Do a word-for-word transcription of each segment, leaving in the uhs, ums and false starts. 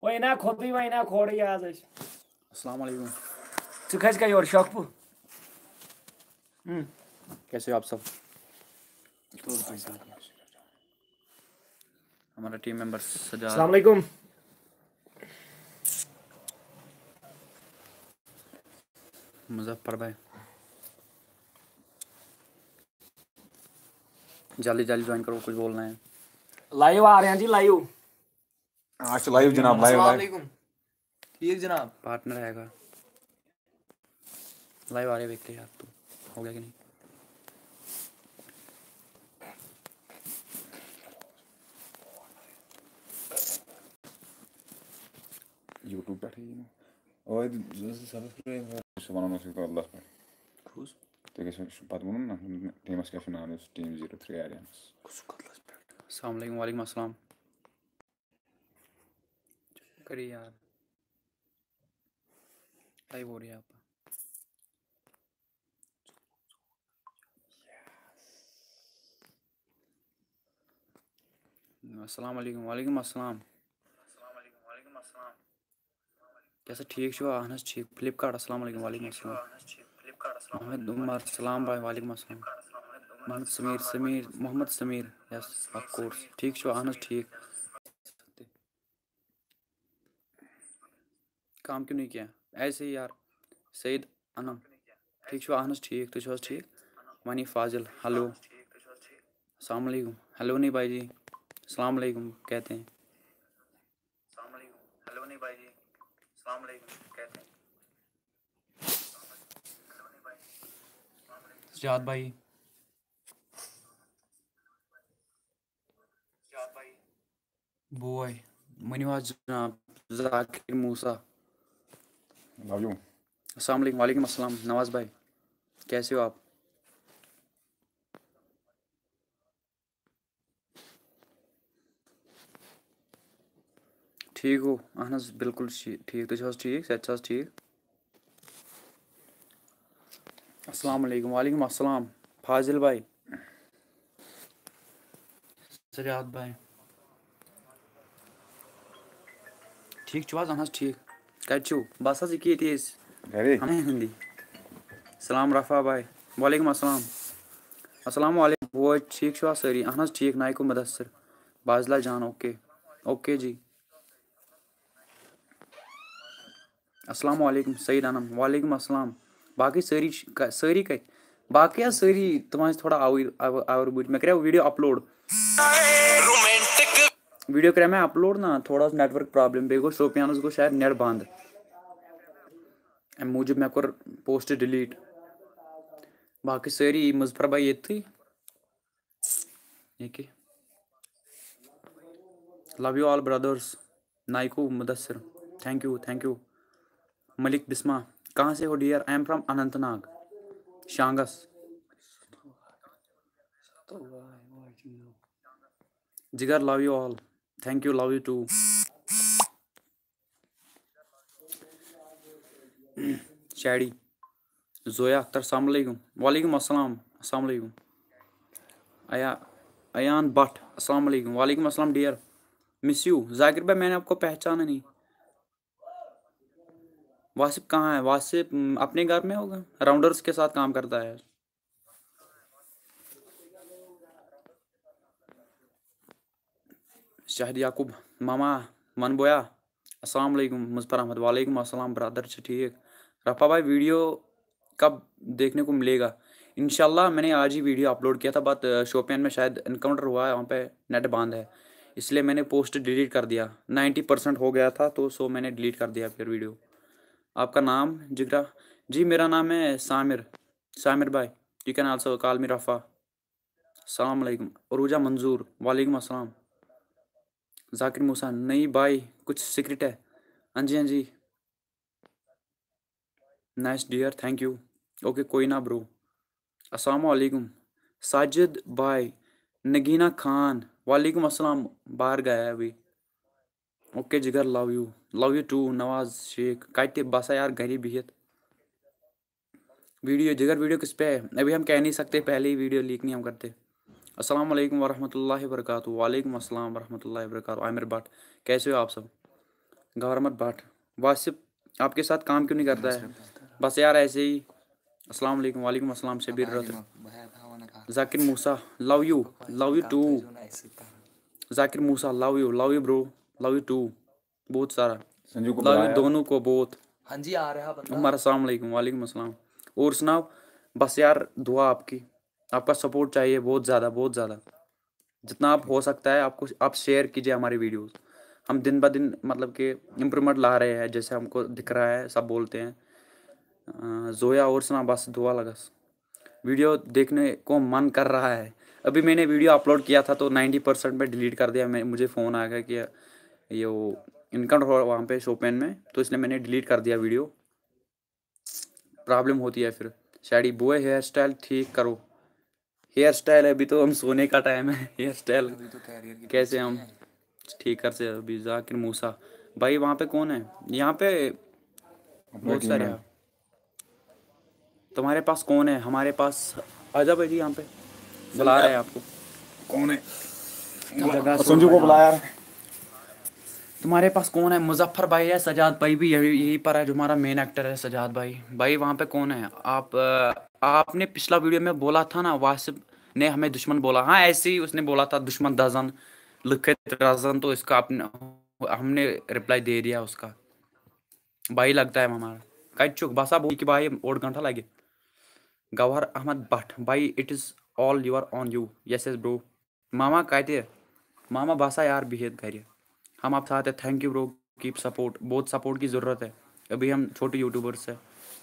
پَینا کھوٚتُے وَینا کھوڑٕے آز اَسہِ۔ السلام علیکم۔ ژٕ کھسہِ کَتہِ یورٕ شۄکھپہٕ؟ کیسے ہو آپ سب؟ ہمارا ٹیم ممبر سجاد۔ السلام علیکم۔ مظفر بھائی، جلدی جلدی جوائن کرو، کچھ بولنا ہے۔ لائیو آ رہے ہیں جی، لائیو۔ آج تو لائیو جناب، لائیو، السلام لائیو۔ علیکم۔ ٹھیک جناب۔ پارٹنر آئے گا۔ لائیو آ رہے، دیکھتے ہیں آپ تو ہو گیا کہ نہیں۔ یوٗٹیوٗب پٮ۪ٹھٕے یِمو۔ اوے سبسکرایب چھُ وَنان اوس یہِ اللہ پٮ۪ٹھ۔ کُس؟ تُہۍ گژھِو پَتہٕ ووٚنُم نہ، ٹیٖمَس کیٛاہ چھُ ناو، یُس ٹیٖم زیٖرو تھرٛی آریَنَس۔ کُس کُس کَتھ لَسہِ پٮ۪ٹھ؟ السلام علیکم، وعلیکم السلام۔ کَرے یار۔ لایِو ہو رہی ہے آپ۔ السلام علیکم، وعلیکم السلام۔ کیٛاہ سا ٹھیٖک چھُوا؟ اہن حظ ٹھیٖک۔ فلپ کارٹ، السلام علیکم، وعلیکم السلام۔ محمد عمر، سلام بھائی، وعلیکم السلام۔ محمد سمیر، سمیر، محمد سمیر، یس، آف کورس۔ ٹھیٖک چھُوا؟ اہن حظ ٹھیٖک۔ کام کیوں نہیں کیا؟ ایسے ہی یار۔ سعید انم، ٹھیٖک چھُوا؟ اہن حظ ٹھیٖک، تُہۍ چھِو حظ ٹھیٖک؟ وانی فاضل، ہیلو۔ السلام علیکم، ہیلو نہیں بھائی جی، السلام علیکم کہتے ہیں۔ سجاد بھائی۔ بوے، ؤنِو حظ جناب، ذاکر موسیٰ۔ Love you. السلام علیکم، وعلیکم السلام نواز بھائی، کیسے ہو آپ؟ ٹھیٖک گوٚو، اہن حظ، بِلکُل چھِ ٹھیٖک۔ تُہۍ چھِو حظ ٹھیٖک؟ صحت چھِ حظ ٹھیٖک؟ السلام علیکم۔ وعلیکم السلام۔ فاضل بھائی۔ سجاد بھائی۔ ٹھیٖک چھِو حظ؟ اہن حظ ٹھیٖک۔ کَتہِ چھِو؟ بس حظ ییٚکیٛاہ ییٚتی أسۍ۔ گرے؟ ہمے ہٕنٛدی۔ سلام رفا بھائی۔ وعلیکم السلام۔ السلام علیکم۔ بوے، ٹھیٖک چھِوا سٲری؟ اہن حظ ٹھیٖک، نایکو مدثر۔ بازلا جان، اوکے۔ اوکے جی۔ السلام علیکم سعید انم۔ وعلیکم السلام۔ باقٕے سٲری چھِ، ک-، سٲری کَتہِ؟ باقٕے حظ سٲری، تِم ٲسۍ تھوڑا آوٕرۍ، آو-، آوُر بوٗٹھۍ۔ مےٚ کریو ویٖڈیو اپلوڈ۔ ویٖڈیو کریو مےٚ اپلوڈ نا، تھوڑا ٲس network problem، بیٚیہِ گوٚو شوپیانَس گوٚو شاید net بنٛد۔ اَمہِ موٗجوٗب مےٚ کوٚر post delete۔ باقٕے سٲری، مظفر بھائی ییٚتھٕے۔ ییٚکیٛاہ۔ Love you all brothers۔ نایکو Mudassir. Thank you، thank you۔ ملک بسما۔ کہاں سے ہو dear؟ I am from Anant Nag. شانگس۔ جگر، love you all۔ Thank you، love you too۔ شاڑی۔ Zoya Akhtar, السلام علیکم۔ وعلیکم السلام، السلام علیکم۔ ایا-، ایان بٹ، السلام علیکم۔ وعلیکم السلام dear۔ Miss you۔ ذاکر بھائی، میں نے آپ کو پہچانا نہیں۔ واصف کہاں ہے؟ واصف، م، اپنے گھر میں ہوگا، راؤنڈرز کے ساتھ کام کرتا ہے۔ شاہد یعقوب، ماما، من بویا، السلام علیکم۔ مظفر احمد، وعلیکم السلام برادر، چھِ ٹھیٖک؟ رفا بھائی، ویڈیو کب دیکھنے کو ملے گا؟ انشاءاللہ، میں نے آج ہی ویڈیو اپلوڈ کیا تھا، بٹ، آ، شوپین میں شاید انکاؤنٹر ہوا ہے، وہاں پہ نیٹ بند ہے، اس لیے میں نے پوسٹ ڈیلیٹ کر دیا۔ نائنٹی پرسینٹ ہو گیا تھا، تو سو میں نے ڈیلیٹ کر دیا پھر ویڈیو۔ آپ کا نام جگرا؟ جی، میرا نام ہے سامر، سامر بھائی۔ You can also call me رفا۔ السلام علیکم۔ عروجہ منظور، وعلیکم السلام۔ ذاکر موسیٰ، نہیں بھائی، کچھ سیکرٹ ہے۔ ہاں جی، ہاں جی۔ Nice dear، thank you۔ Okay, کوئی نہ برو۔ السلام علیکم۔ ساجد بھائی، نگینا خان، وعلیکم السلام، باہر گیا ہے ابھی۔ اوکے جگر، love you، love you too۔ نواز شیخ، کتہِ بسا یار، گرِ بِہِتھ۔ ویڈیو، جگر، ویڈیو کس پہ ہے؟ ابھی ہم کہہ نہیں سکتے، پہلے ہی ویڈیو لیک نہیں ہم کرتے۔ السلام علیکم ورحمۃ اللہ وبرکاتہ۔ وعلیکم السلام ورحمۃ اللہ وبرکاتہ۔ عامر بٹ، کیسے ہو آپ سب؟ گور احمد بٹ، واصف، آپ کے ساتھ کام کیوں نہیں کرتا ہے؟ بس یار ایسے ہی۔ السلام علیکم۔ وعلیکم السلام شبیر رتھ۔ ذاکر موسیٰ، love you, love you too۔ Zakir Musa, love you, love you bro, love you too۔ بہت سارا سنجو کو لو یو بلایا۔ دونوں کو بہت۔ ہاں جی، آ رہا بندہ۔ عمر، السلام علیکم۔ وعلیکم السلام۔ اور سناؤ؟ بس یار، دعا آپ کی، آپ کا سپورٹ چاہیے بہت زیادہ، بہت زیادہ۔ جتنا آپ ہو سکتا ہے آپ کو، آپ شیئر کیجیے ہماری ویڈیوز۔ ہم دن بہ دن مطلب کہ امپروومنٹ لا رہے ہیں، جیسے ہم کو دکھ رہا ہے، سب بولتے ہیں۔ آ، زویا اور سنا، بس دعا لگس۔ ویڈیو دیکھنے کو من کر رہا ہے۔ ابھی میں نے ویڈیو اپلوڈ کیا تھا تو نائنٹی پرسینٹ میں ڈیلیٹ کر دیا۔ میں، مجھے فون آ گیا کہ یہ وہ انکاؤنٹر ہوا وہاں پہ شوپین میں، تو اس لیے میں نے ڈیلیٹ کر دیا ویڈیو۔ پرابلم ہوتی ہے پھر۔ شاڑی بوائے، ہیئر اسٹائل ٹھیک کرو۔ ہیئر اسٹائل، ابھی تو ہم سونے کا ٹائم ہے۔ ہیئر اسٹائل ابھی تو کیریئر کی کیسے ہم ٹھیک کر سے؟ ابھی ذاکر موسیٰ بھائی، وہاں پہ کون ہے؟ یہاں پہ بہت سارے ہیں۔ تمہارے پاس کون ہے؟ ہمارے پاس، آ جاؤ بھائی جی، یہاں پہ بلا رہے ہیں آپ کو۔ کون ہے؟ جگہ سنجو کو بلایا۔ تمہارے پاس کون ہے؟ مظفر بھائی ہے، سجاد بھائی بھی یہی، یہی پر ہے، جو ہمارا مین ایکٹر ہے سجاد بھائی۔ بھائی وہاں پہ کون ہے؟ آپ، آ، آپ نے پچھلا ویڈیو میں بولا تھا نا، واصف نے ہمیں دشمن بولا۔ ہاں، ایسے ہی اس نے بولا تھا، دشمن دزن، لکھت رزن، تو اس کا آپ نے، ہم نے رپلائی دے دیا اس کا۔ بھائی لگتا ہے ہمارا۔ کتہِ چھُکھ؟ بس ہا بہٕ یہِ کہِ بھائی اوٚڑ گھنٹہ لگہِ۔ گوہر احمد بٹ، بھائی it is all your on you۔ Yes, yes bro۔ ماما کتہِ؟ ماما بس ہا یار بِہِتھ گرِ۔ ہم آپ ساتھ ہیں، thank you bro, keep support۔ بہت سپورٹ کی ضرورت ہے، ابھی ہم چھوٹے یوٹیوبرس ہیں۔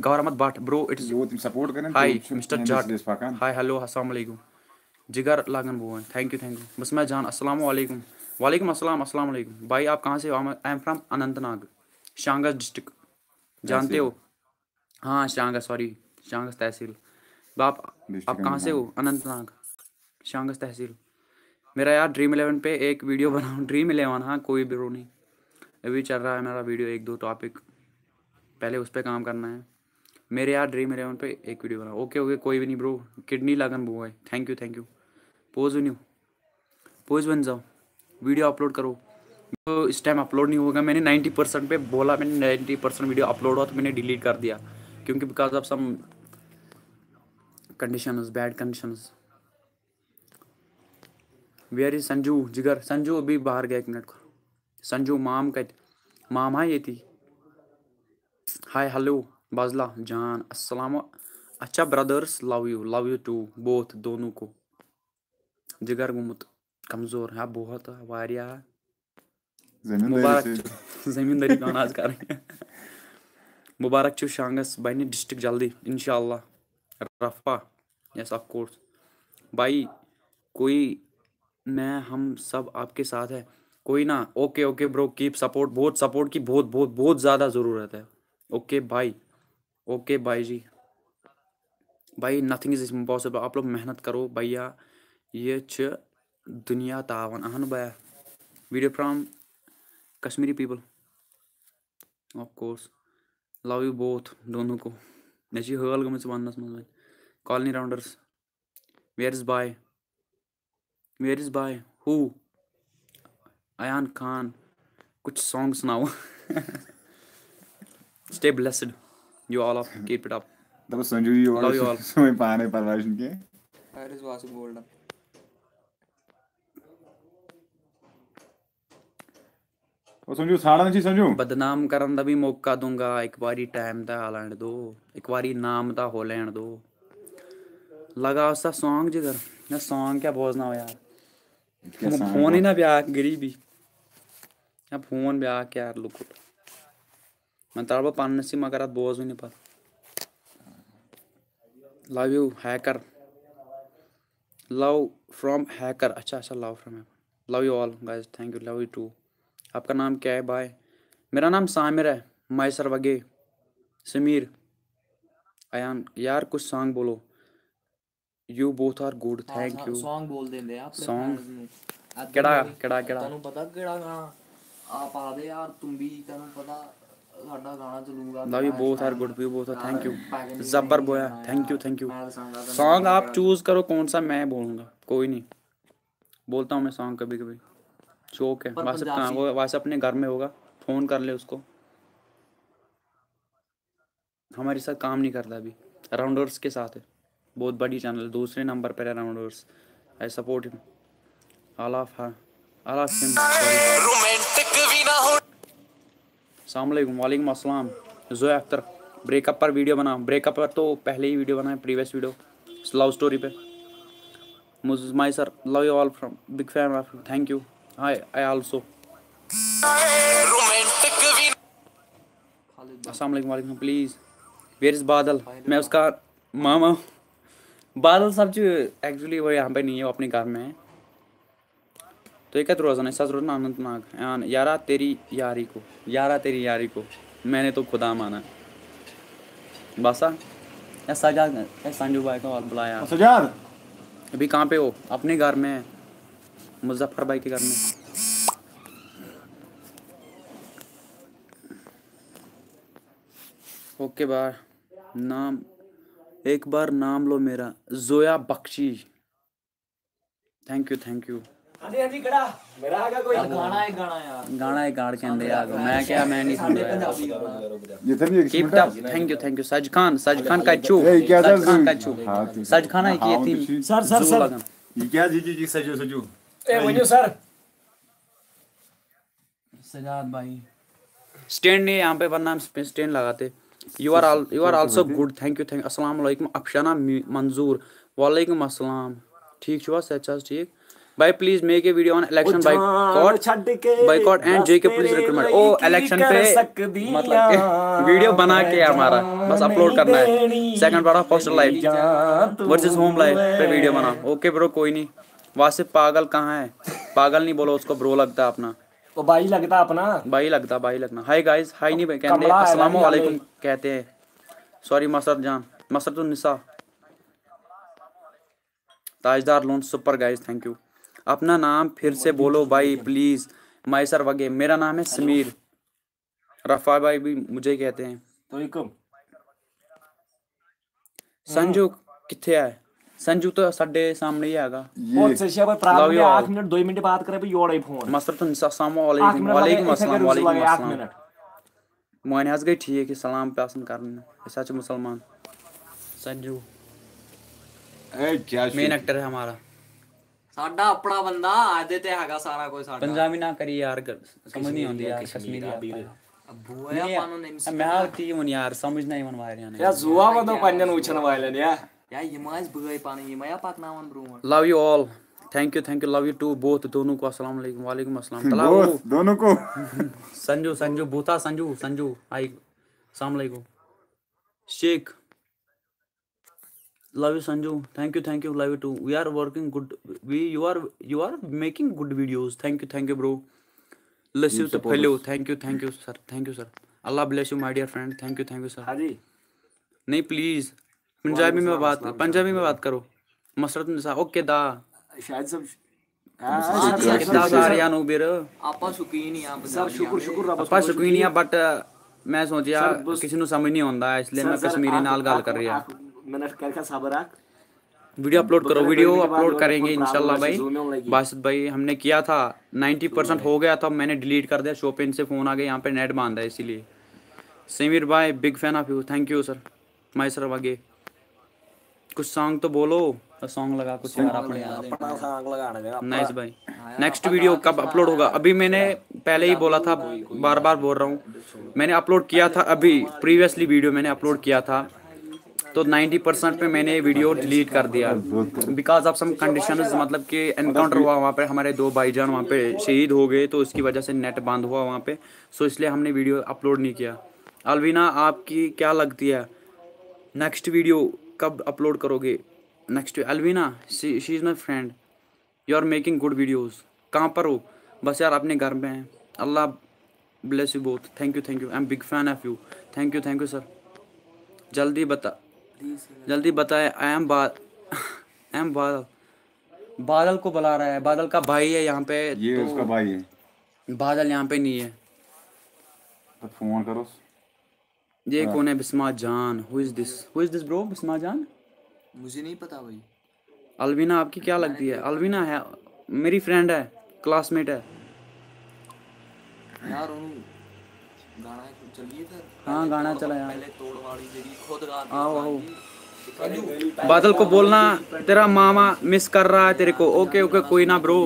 گوہر Ahmad Bhat, bro it is یوٗت یِم سپورٹ کرن، ہاے تیوٗت چھُ مسٹر میٲنِس جٹ۔ لیس پکان۔ ہاے، ہیلو، السلام علیکم۔ جگر لگن بوے، thank you, thank you۔ Bisma جان، السلام علیکم۔ وعلیکم السلام، السلام علیکم۔ بھائی آپ کہاں سے ہو؟ I'm, I'm from Anant Nag, شانگس district. جانتے ہو؟ ہاں، شانگس، سوری، شانگس تحصیل۔ باپ، ڈسٹرکٹ آپ کہاں سے اننت ہو؟ اننت ناگ، شانگس تحصیل۔ میرا یار ڈریم الیون پہ ایک ویڈیو بناؤ۔ ڈریم الیون، ہاں، کوئی برو نہیں، ابھی چل رہا ہے میرا ویڈیو، ایک دو ٹاپک، پہلے اس پہ کام کرنا ہے۔ میرے یار ڈریم الیون پہ ایک ویڈیو بناؤ۔ اوکے اوکے، کوئی بھی نہیں برو، کڈنی لگن بوے۔ Thank you, thank you۔ پوز ؤنِو، پوز ؤنۍ زیو، ویڈیو اپلوڈ کرو۔ تو اس ٹائم اپلوڈ نہیں ہوگا۔ میں نے نائنٹی پرسینٹ پہ بولا، میں نے نائنٹی پرسینٹ ویڈیو اپلوڈ ہوا تو میں نے ڈیلیٹ کر دیا، کیونکہ because of some conditions, bad conditions۔ Where is Sanju? جگر، سنجو ابھی باہر گیا، ایک منٹ کو۔ سنجو، مام کتہِ؟ مام ہا ییٚتی۔ ہاے، ہیلو، بزلا جان، السلام۔ اچھا brothers, love you, love you too, both دونوں کو۔ جگر گوٚمُت کمزور، ہا بہت، واریاہ۔ زٔمیٖندٲری مبارک سۭتۍ۔ چھُ، زٔمیٖندٲری پیوان آز کرٕنۍ۔ مبارک چھُ شانگس بنہِ ڈسٹرکٹ جلدی، انشاءاللہ۔ رفا، yes of course۔ بھائی، کوئی میں، ہم سب آپ کے ساتھ ہے۔ کوئی نا، اوکے اوکے برو، کیپ سپورٹ، بہت سپورٹ کی بہت بہت بہت زیادہ ضرورت ہے۔ اوکے بھائی، اوکے بھائی جی۔ بھائی، nothing is impossible۔ آپ لوگ محنت کرو بھیا، یہ چھِ دنیا تاوان۔ اہن بھیا، video from Kashmiri people, of course, love you both دونوں کو۔ مےٚ چھِ حٲل گٔمٕژ وننس منٛز وۄنۍ۔ Colony Rounders, where is bhai? Where is bhai? Who? Ayan Khan, کچھ سانگ سناؤ۔ Stay blessed, you all of keep it up۔ دَپان سنجو یی یور، Love you all۔ سُہ وۄنۍ پانے پرواے چھُنہٕ کینٛہہ۔ Where is Wasif Golden? او سنجو، ژھانڈان چھی سنجو۔ بدنام کرن دا بھی موقع دوں گا، ایک باری ٹائم دا ہالینڈ دو، ایک باری نام دا ہالینڈ دو۔ لگاو سا سانگ جگر۔ نہ، سانگ کیا بوزناو یار؟ کیٛاہ سانگ فون ہی گوٚو؟ نہ بیاکھ غریبی۔ نہ، فون بیاکھ یار لۄکُٹ۔ وۄنۍ ترٛاوٕ بہٕ پننسٕے، مگر اتھ بوزوٕے نہٕ پتہٕ۔ Love you hacker, love from hacker۔ اچھا اچھا، love from hacker, love you all guys, thank you, love you too۔ آپ کا نام کیا ہے بھائی؟ میرا نام سامر ہے۔ مائسر وگے، سمیر، ایان۔ یار کچھ سانگ بولو۔ You both are good, thank you। Song بول دیندے آپ Song؟ کیڑا، کیڑا، کیڑا؟ تانوں پتہ کیڑا گانا؟ آپ آ دے یار، تم بھی تانوں پتہ ساڈا گانا چلوں گا۔ Love you both are good, you both are, thank you۔ زبر بویا، thank you, thank you۔ Song آپ چوز کرو کون سا، میں بولوں گا، کوئی نہیں، بولتا ہوں میں سانگ کبھی کبھی، شوق ہے۔ واصف کہاں، وہ واصف اپنے گھر میں ہوگا۔ फोन कर ले उसको। हमारे साथ काम नहीं करता अभी। राउंडर्स के साथ है, बहुत बड़ी चैनल, दूसरे नंबर पर है rounders. I support him। All of her, all of him। Romantic भी ना हो। السلام علیکم۔ وعلیکم السلام۔ زویا اختر، بریک اپ پر ویڈیو بنا۔ بریک اپ پر تو پہلے ہی ویڈیو بنائے، پریویس ویڈیو، لو اسٹوری پہ۔ مز مائی سر، love you all from, big fan of you, thank you, I I also۔ Romantic بھی السلام علیکم، وعلیکم۔ پلیز، ویئر از بادل؟ میں اس کا ماما۔ بادل صاحب جو ایکچولی وہ یہاں پہ نہیں ہے، وہ اپنے گھر میں ہے۔ تو یہ کتہِ روزان؟ أسۍ حظ روزان اننت ناگ۔ یارا تیری یاری کو، یارا تیری یاری کو، میں نے تو خدا مانا۔ باسا، یا سجاد، یا سنجو بھائی کو بلایا۔ سجاد۔ ابھی کہاں پہ ہو؟ اپنے گھر میں ہے، مظفر بھائی کے گھر میں۔ اوکے بار، نام، ایک بار نام لو میرا، زویا بخشی۔ Thank you, thank U. ہاں جی، ہاں جی، کڑا۔ میرا آ گیا کوئی؟ گانا ہے، گانا یار۔ گانا ایک گاڑ کے اندر آ گیا۔ میں کیا، میں نہیں سمجھ رہا۔ پنجابی گانا۔ یہ تھا نہیں ایک کیپ منٹ۔ اپ، تھینک یو، تھینک یو۔ سج خان، سج خان کچو، اے، کیٛاہ سج سا خان زٕ؟ کچو، ہاں، تہِ سج خان ہے ہاں، یتیم۔ تہِ چھُ۔ سر، سر، زو سر۔ لگان۔ یہ کیٛاہ زِ، یہِ، یہِ سجو، سجو۔ اے، ؤنِو سر۔ سجاد بھائی۔ اسٹینڈ نہیں ہے یہاں پہ، ورنہ ہم اس پہ اسٹینڈ لگاتے۔ You are all, you are also good, thank you, thank you. السلام علیکم، افشانہ می-، منظور۔ وعلیکم السلام۔ ٹھیک چھو، صحت چھا ٹھیک؟ بھائی، please make a video on election boycott, boycott and J K police recruitment. O, election پہ مطلب کہ ویڈیو بنا کے ہمارا بس اپلوڈ کرنا ہے۔ Second part of hostel life versus home life پہ ویڈیو بنا۔ اوکے برو، کوئی نہیں۔ واصف پاگل کہاں ہے؟ پاگل نہیں بولو اس کو، برو لگتا ہے اپنا۔ وہ بھائی لگتا اپنا۔ بھائی لگتا، بھائی لگنا۔ ہائی گائز، ہائی نہیں کہتے، کملا ہے السلام بھائی، علیکم کہتے ہیں۔ سوری مسرت جان، مسرت النساء۔ تاجدار لون سپر گائز، تھینک یو۔ اپنا نام پھر سے بولو بھائی پلیز۔ مائسر وگے، میرا نام ہے سمیر۔ رفا بھائی بھی مجھے کہتے ہیں۔ تو یہ کم۔ سنجو کتھے ہے؟ سنجو تو ساڈے سامنے ہی آگا۔ وہ سے شے بھائی پرابلم Love you ہے، all۔ اکھ منٹ، دو منٹ بات کرے بھائی یورے فون۔ مسرت النساء، السلام اکھ علیکم۔ منٹ وعلیکم لگے، السلام، اتھے وعلیکم لگے، اکھ السلام۔ منٹ۔ مٲنۍ حظ گٔے ٹھیٖک، یہِ سلام پٮ۪سن کرنہٕ۔ أسۍ حظ چھِ مُسلمان۔ سنجو اے، کیٛاہ چھُ مین یہِ؟ ایکٹر ہے ہمارا۔ ساڈا اپنا بندہ، آدے تے ہگا سارا کوئی ساڈا۔ پنجابی نہ کریے یار، گ-، سمجھ نہیں آتی یار، کشمیری آتا ہے۔ بویا پانو نیم میں ہاں تی ون یار، سمجھ نہیں ون واریاہ۔ یا زوا ودو پنن وچھن والن یا۔ یا یم آس بٲے پانہٕ، یِم یا پکناوان برونٛٹھ۔ Love you all, thank you, thank you, love you too both, دونوں کو السلام علیکم۔ وعلیکم السلام۔ تلا دوست، دونوں کو۔ سنجو، سنجو بوتا، سنجو، سنجو آئی۔ السلام علیکم۔ Sheikh, love you Sanju, thank you, thank you, love you too, we are working good, we, you are, you are making good videos, thank you, thank you bro, bless you To پھلیو، thank you, thank you sir, thank you sir, Allah bless you my dear friend, thank you, thank you sir۔ ہاں جی۔ نہیں please, Punjabi میں بات، پنجابی میں بات کرو۔ مسرت النساء، okay the. شاید سب کتنا سارے یانو بیر۔ آپا شوقین ہی آ سب شکر شکر ربس اپا شوقین ہی آ، بٹ میں سوچیا کسی نو سمجھ نہیں آتا، اس لیے میں کشمیری نال گل کر رہا۔ منٹ کر کے صبر رکھ۔ ویڈیو اپلوڈ کرو، ویڈیو اپلوڈ کریں گے انشاءاللہ بھائی۔ باسط بھائی، ہم نے کیا تھا، نائنٹی پرسینٹ ہو گیا تھا، میں نے ڈیلیٹ کر دیا، شوپین سے فون آ گیا، یہاں پہ نیٹ بند ہے اسی لیے۔ سمیر بھائی، big fan of you, thank you sir, مائسر Wagay. کچھ سانگ تو بولو، سانگ لگا کچھ یار اپنے۔ اپنا سانگ لگانا ہے۔ نائس بھائی، نیکسٹ ویڈیو کب اپلوڈ ہوگا؟ ابھی میں نے پہلے ہی بولا تھا، بار بار بول رہا ہوں، میں نے اپلوڈ کیا تھا ابھی، پریویسلی ویڈیو میں نے اپلوڈ کیا تھا، تو نائنٹی پرسینٹ پہ میں نے ویڈیو ڈیلیٹ کر دیا، because of some conditions، مطلب کہ انکاؤنٹر ہوا وہاں پہ، ہمارے دو بھائی جان وہاں پہ شہید ہو گئے، تو اس کی وجہ سے نیٹ بند ہوا وہاں پہ، سو اس لیے ہم نے ویڈیو اپلوڈ نہیں کیا۔ الوینا، آپ کی کیا لگتی ہے نیکسٹ ویڈیو کب اپلوڈ کرو گے؟ Next Alvina, she is my friend, you are making good videos. کہاں پر ہو؟ بس یار، اپنے گھر میں ہیں۔ اللہ bless you both, thank you, thank you, I am big fan of you, thank you, thank you sir. جلدی بتا، جلدی بتائے، I am با-، I am بادل۔ بادل کو بلا رہا ہے، بادل کا بھائی ہے یہاں پہ، یہ اس کا تو بھائی ہے۔ بادل یہاں پہ نہیں ہے۔ تو فون کرو۔ یہ کون ہے؟ بسما جان، who is this, who is this bro, بسما جان؟ مجھے نہیں پتا بھائی۔ الوینا آپ کی کیا لگتی ہے؟ الوینا ہے، میری فرینڈ ہے، کلاس میٹ ہے۔ یار انہوں हाँ, गाना चला यार। आओ, आओ। बादल को बोलना, तेरा मामा मिस कर रहा है तेरे को। ओके, ओके, कोई ना bro.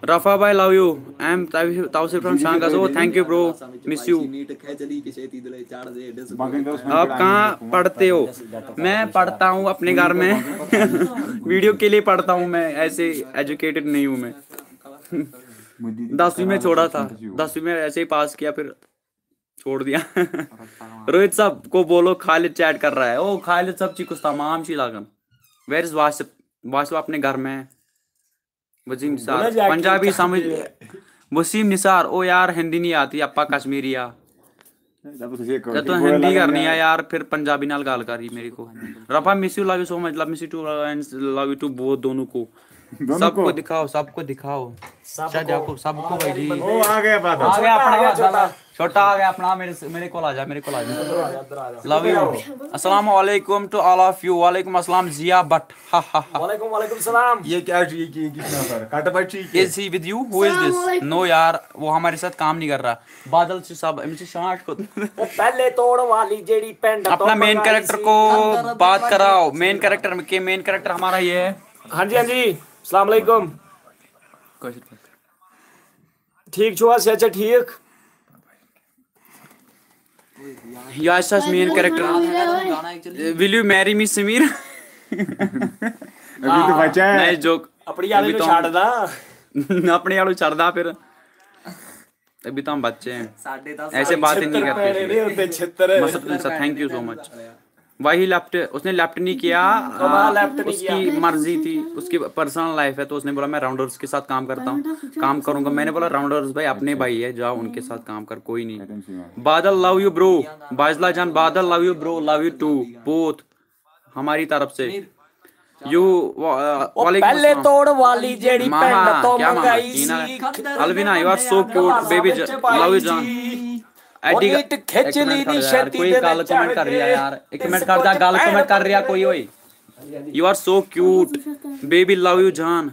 Rafa bhai, love you. I am Tawsif from Shanghazo. Thank you, bro. Miss you. आप कहाँ पढ़ते हो? मैं पढ़ता हूँ अपने घर में। वीडियो के लिए पढ़ता हूँ मैं, ऐसे एजुकेटेड नहीं हूँ मैं। दसवीं में छोड़ा था, दसवीं में ऐसे ही पास किया, फिर छोड़ दिया। रोहित साहब को बोलो, खालिद चैट कर रहा है। ओ खालिद साहब, चीकू तमाम चीज लागन। Where is Wasif? वासिफ अपने घर में है। वसीम निसार, पंजाबी समझ। वसीम निसार, ओ यार, हिंदी नहीं आती, आपा कश्मीरी आ। जब तो हिंदी करनी है यार, फिर पंजाबी नाल गाल करी मेरे को। Rafa, miss you, love you so much, love, miss you too, and love you too, बहुत दोनों को। सबको दिखाओ, सबको दिखाओ। सबको, सबको भाई जी। ओ, आ गया बादल। आ गया अपना छोटा। छोटा आ गया अपना। मेरे से, मेरे को आ जा, मेरे को आ जा। Love you. Assalamu alaikum to all of you. वालेकुम अस्सलाम जिया भट्ट। हा, हा, हा। वालेकुम, वालेकुम सलाम। ये क्या, ये, ये कितना सारा? कट बच्ची के? Is he with you? Who is this? No यार, वो हमारे साथ काम नहीं कर रहा। बादल से सब, इनसे शांत को। वो पहले तोड़ वाली जेड़ी पिंड अपना main character को बात कराओ। Main character के main character हमारा ये है। हाँ जी, हाँ जी। अस्सलाम वालेकुम। ठीक छुआ, सेहत छा ठीक? Yes, yes, main character. Will you marry me, Sameer? अभी तो बचा है। Nice joke. अपनी आले नु छाड़ दा। अपने आलू छाड़ दा फिर। अभी तो हम बच्चे हैं। ऐसे बात ही नहीं करते। छित्तर पैणे नहीं होते, छित्तर। मसद, thank you so much। भाई लेफ्ट, उसने लेफ्ट नहीं किया। उसकी मर्जी थी, उसकी पर्सनल लाइफ है, तो उसने बोला मैं राउंडर्स के साथ काम करता हूँ, काम करूंगा। मैंने बोला राउंडर्स भाई अपने भाई है, जाओ उनके साथ काम कर, कोई नहीं। बादल, love you bro। बाजला जान, बादल, love you bro, love you too, both हमारी तरफ से। यू, वालेकुम पहले अस्सलाम। तोड़ वाली जेड़ी मामा, पिंड तो क्या मामा, मंगाई कीना सी। अलविना, you are so cute, baby, love you जान। ਐਡੀ ਖਿੱਚ ਲਈ ਨੀ ਛੇਤੀ। ਕੋਈ ਗੱਲ ਕਮੈਂਟ ਕਰ ਰਿਹਾ ਯਾਰ, ਇੱਕ ਮਿੰਟ ਖੜ ਜਾ, ਗੱਲ ਕਮੈਂਟ ਕਰ ਰਿਹਾ ਕੋਈ। ਓਏ, you are so cute, baby, love you ਜਾਨ।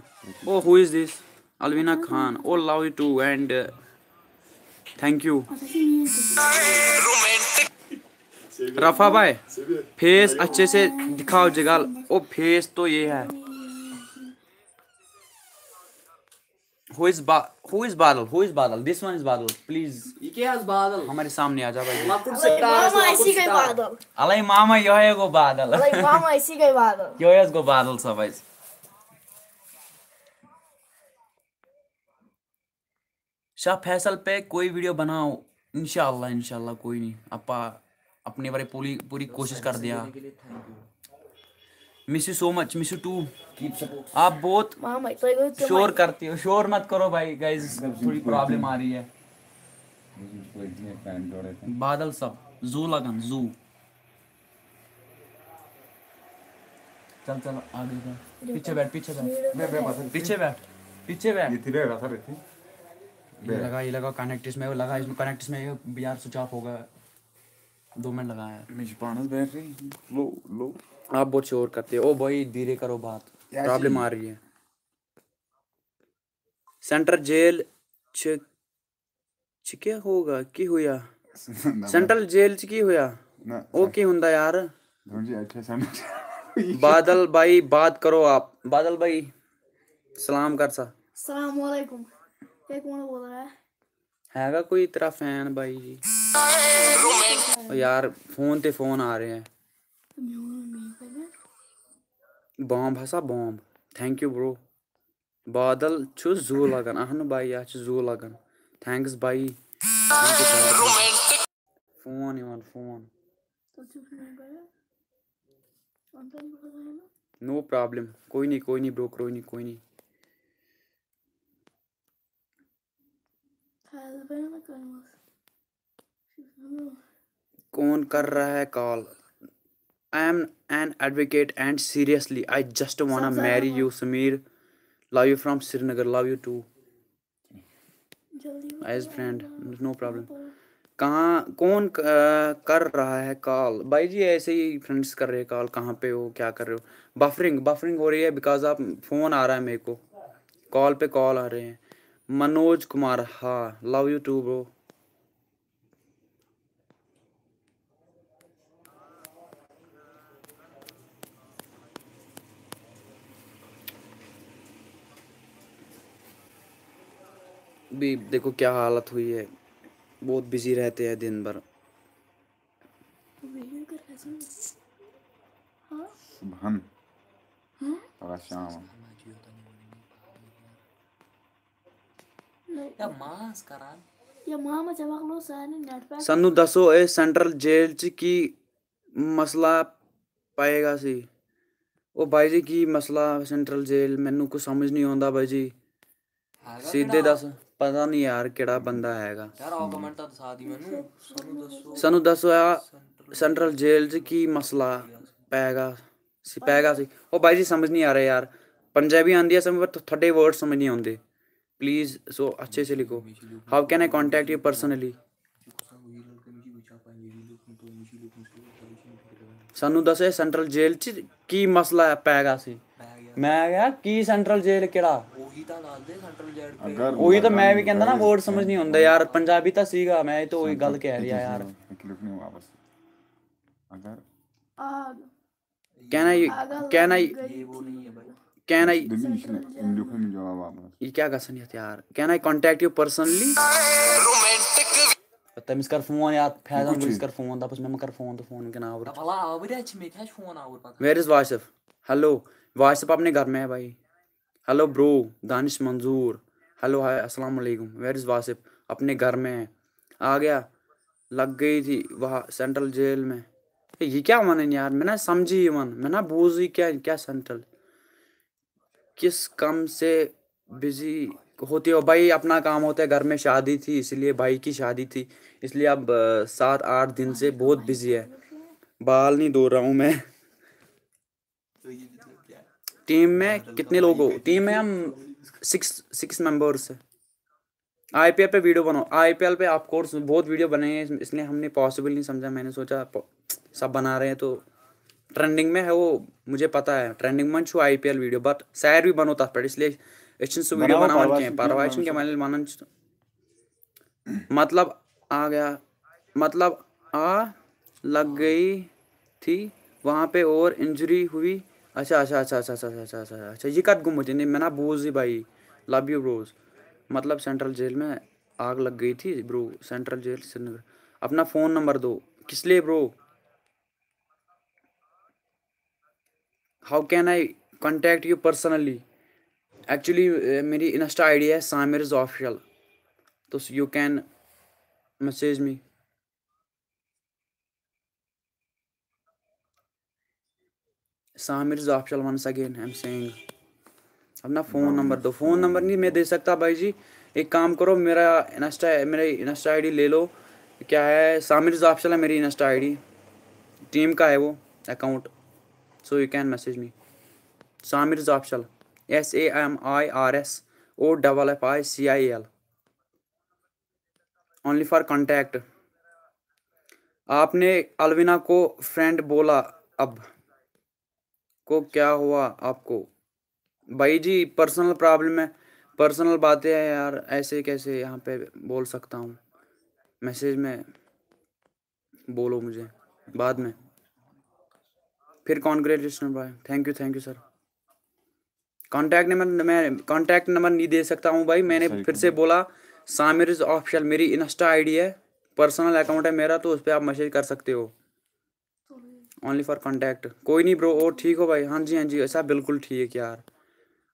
Oh, who is this? Alvina Khan, oh, love you too and thank you। रफा भाई, फेस अच्छे से दिखाओ जगाल। ओ, फेस तो ये है। Who is Ba-, who is Badal? Who is Badal? This one is Badal. Please. ये क्या है बादल? हमारे सामने आ जा भाई। माकुड़ से तार, मामा ऐसी गई बादल। अले मामा, यो है गो बादल। अले मामा ऐसी गई बादल। यो है गो बादल सब भाई। शाह फैसल पे कोई वीडियो बनाओ। इंशाल्लाह, इंशाल्लाह, कोई नहीं। आपा अपने बारे पूरी, पूरी कोशिश कर दिया। Miss you so much, miss you too। आप बहुत शोर करते हो, शोर मत करो भाई। गाइस, थोड़ी प्रॉब्लम आ रही है। बादल सब जू लगन, जू। चल, चल, आगे जा। पीछे बैठ, पीछे बैठ। मैं, मैं पीछे बैठ, पीछे बैठ। ये थी बैठा था, ये लगा, ये लगा कनेक्ट इसमें, वो लगा इसमें, कनेक्ट इसमें। ये यार, स्विच ऑफ होगा। दो मिनट लगाया। मैं पानस बैठ रही। लो, लो। आप बहुत शोर करते हो। ओ भाई, धीरे करो बात। प्रॉब्लम आ रही है। सेंट्रल जेल छ, छ क्या होगा? की हुआ? सेंट्रल जेल च की हुआ? ना, ओ की हुंदा यार? धुन जी, अच्छा, समझ। बादल भाई, बात करो आप। बादल भाई, सलाम कर सा। सलाम वालेकुम। ये कौन बोल रहा है? हैगा कोई तेरा फैन भाई जी? ओ यार, फोन ते फोन आ रहे हैं। बॉम्ब हसा बॉम्ब। Thank you bro। बादल छु जू लगन। اہن بھائی، یہ چھُ زُو لگان۔ Thanks بھائی۔ فون یِوان، فون۔ No problem۔ کوئی نہیں، کوئی نہیں bro، کوئی نہیں، کوئی نہیں۔ کون کر رہا ہے کال؟ I am an advocate and seriously, I just wanna marry you, Sameer. Love you from Srinagar, love you too. As friend, no problem. کہاں، کون ک-، کر رہا ہے کال؟ بھائی جی، ایسے ہی فرینڈس کر رہے ہیں کال، کہاں پہ ہو، کیا کر رہے ہو؟ بفرنگ، بفرنگ ہو رہی ہے because آپ، فون آ رہا ہے میرے کو، کال پہ کال آ رہے ہیں۔ منوج کمار، ہاں، love you too bro۔ بھی دیکھو کیا حالت ہوئی ہے، بہت بزی رہتے ہیں دن بھر۔ ویڈیو کر قسم۔ صبحن پگاہ شام۔ یا ماس کران۔ یا ماما ژےٚ مۄکلوو سارنٕے نیٹ پیک۔ ਸਾਨੂੰ ਦੱਸੋ ਇਹ ਸੈਂਟਰਲ ਜੇਲ੍ਹ 'ਚ ਕੀ ਮਸਲਾ ਪਏਗਾ ਸੀ? ਉਹ ਬਾਈ ਜੀ, ਕੀ ਮਸਲਾ ਸੈਂਟਰਲ ਜੇਲ੍ਹ? ਮੈਨੂੰ ਕੁਝ ਸਮਝ ਨਹੀਂ ਆਉਂਦਾ ਬਾਈ ਜੀ। اگر ਸਿੱਧੇ ਦੱਸ। ਪਤਾ ਨਹੀਂ ਯਾਰ ਕਿਹੜਾ ਬੰਦਾ ਹੈਗਾ। ਯਾਰ ਆਓ ਕਮੈਂਟ ਤਾਂ ਦਿਖਾ ਦੀ ਮੈਨੂੰ। ਸਾਨੂੰ ਦੱਸੋ। ਸਾਨੂੰ ਦੱਸੋ ਆ ਸੈਂਟਰਲ ਜੇਲ੍ਹ 'ਚ ਕੀ ਮਸਲਾ ਪਏਗਾ ਸੀ, ਪਏਗਾ ਸੀ? ਉਹ ਬਾਈ ਜੀ, ਸਮਝ ਨਹੀਂ ਆ ਰਿਹਾ ਯਾਰ। ਪੰਜਾਬੀ ਆਂਦੀ ਹੈ ਸਮਝ, ਪਰ ਤੁਹਾਡੇ ਵਰਡ ਸਮਝ ਨਹੀਂ ਆਉਂਦੇ। ਪਲੀਜ਼ ਸੋ ਅੱਛੇ ਸੇ ਲਿਖੋ। How can I contact you personally? ਸਾਨੂੰ ਦੱਸੋ ਇਹ ਸੈਂਟਰਲ ਜੇਲ੍ਹ 'ਚ ਕੀ ਮਸਲਾ ਪਏਗਾ ਸੀ? ਮੈਂ ਕਿਹਾ ਕੀ ਸੈਂਟਰਲ ਜੇਲ੍ਹ ਕਿਹੜਾ? ਉਹੀ ਤਾਂ ਦੱਸ ਦੇ ਸੈਂਟਰਲ ਜੇਲ੍ਹ ਅਗਰ ਉਹੀ ਤਾਂ ਮੈਂ ਵੀ ਕਹਿੰਦਾ ਨਾ, ਵਰਡ ਸਮਝ ਨਹੀਂ ਆਉਂਦੇ ਯਾਰ। ਪੰਜਾਬੀ ਤਾਂ ਸੀਗਾ, ਮੈਂ ਤਾਂ ਉਹੀ ਗੱਲ ਕਹਿ ਰਿਹਾ ਯਾਰ। ਲਿਖਣੇ ਵਾਪਸ ਅਗਰ ਆਗ। Can I, can I, ਇਹ ਉਹ ਨਹੀਂ ਹੈ ਭਾਈ। can I, دٔپِو یہِ چھُنہٕ أمۍ لیوٚکھ نہٕ مےٚ جواب واپس۔ یہِ کیٛاہ گژھان یَتھ یار؟ Can I contact you personally? تٔمِس کر فون یار، فیضان گوٗجِس کر فون، دَپُس مےٚ مہ کر فون تہٕ فون وٕنکٮ۪ن آوُر۔ دَپ وَلہ آوُر ہا چھِ، مےٚ تہِ حظ چھِ فون آوُر پَتہٕ۔ Where is Wasif? Hello, Wasif اپنے گھر میں ہے بھائی۔ Hello bro, دانش منظور۔ Hello, hi, السلام علیکم۔ Where is Wasif? اپنے گھر میں ہے۔ آ گیا، لگ گئی تھی وہاں سینٹرل جیل میں۔ ہے، یہِ کیٛاہ وَنان یار؟ مےٚ نہ سَمجھی یِوان، مےٚ نہ بوٗزٕے کیٛاہ، کیٛاہ سینٹرل؟ کس کم سے بزی ہوتے ہو بھائی؟ اپنا کام ہوتا ہے، گھر میں شادی تھی، اسی لیے بھائی کی شادی تھی، اس لیے اب، آ، سات آٹھ دن سے بہت بزی ہے، بال نہیں دھو رہا ہوں میں۔ ٹیم میں کتنے لوگ ہو؟ ٹیم میں ہم سکس، سکس ممبرس ہیں۔ آئی پی ایل پہ ویڈیو بناؤ۔ آئی پی ایل پہ آف کورس بہت ویڈیو بنے ہیں، اس لیے ہم نے پاسبل نہیں سمجھا۔ میں نے سوچا پ-، سب بنا رہے ہیں تو ٹرینڈنگ میں ہے وہ، مجھے پتا ہے ٹرینڈنگ منٛز چھُ I P L video, Bhat سیر بھی بنو تتھ پٮ۪ٹھ، اس لیے أسۍ چھِنہٕ سُہ ویڈیو بناوان کینٛہہ۔ پرواے چھُنہٕ کینٛہہ، وۄنۍ ییٚلہِ ونان چھُ۔ مطلب آ گیا، مطلب آ لگ گئی تھی وہاں پہ اور انجری ہوئی۔ اچھا، اچھا، اچھا، اچھا، اچھا، اچھا، اچھا، اچھا، یہِ کتھ گوٚمُت؟ یعنی مےٚ نا بوٗزٕے بھائی، لو یو بروز۔ مطلب سینٹرل جیل میں آگ لگ گئی تھی برو، سینٹرل جیل سرینگر۔ اپنا فون نمبر دو۔ کس لیے برو؟ How can I contact you personally? Actually میری انسٹا آئی ڈی ہے سامرز آفیشل، تو you can message me. سامرز official once again, I am saying. اپنا فون نمبر دو۔ فون نمبر نہیں میں دے سکتا بھائی جی، ایک کام کرو، میرا انسٹا، میری انسٹا آئی ڈی لے لو۔ کیا ہے؟ سامرز آفیشل ہے میری انسٹا آئی ڈی، ٹیم کا ہے وہ account, so you can message me. سامرز official, S A M I R S O double F I C I L. Only for contact. آپ نے الوینا کو فرینڈ بولا، اب کو کیا ہوا آپ کو؟ بھائی جی، پرسنل پرابلم ہے، پرسنل باتیں ہیں یار، ایسے کیسے یہاں پہ بول سکتا ہوں؟ میسج میں بولو مجھے بعد میں۔ پھر کانگریچولیشن بھائی، thank you, thank you sir. Contact number, میں کانٹیکٹ نمبر نہیں دے سکتا ہوں بھائی، میں نے پھر سے بولا، سامرز آفیشل میری انسٹا آئی ڈی ہے، پرسنل اکاؤنٹ ہے میرا، تو اس پہ آپ میسج کر سکتے ہو۔ Only for contact. کوئی نہیں برو، اور ٹھیک ہو بھائی؟ ہاں جی، ہاں جی، ایسا بالکل ٹھیک یار۔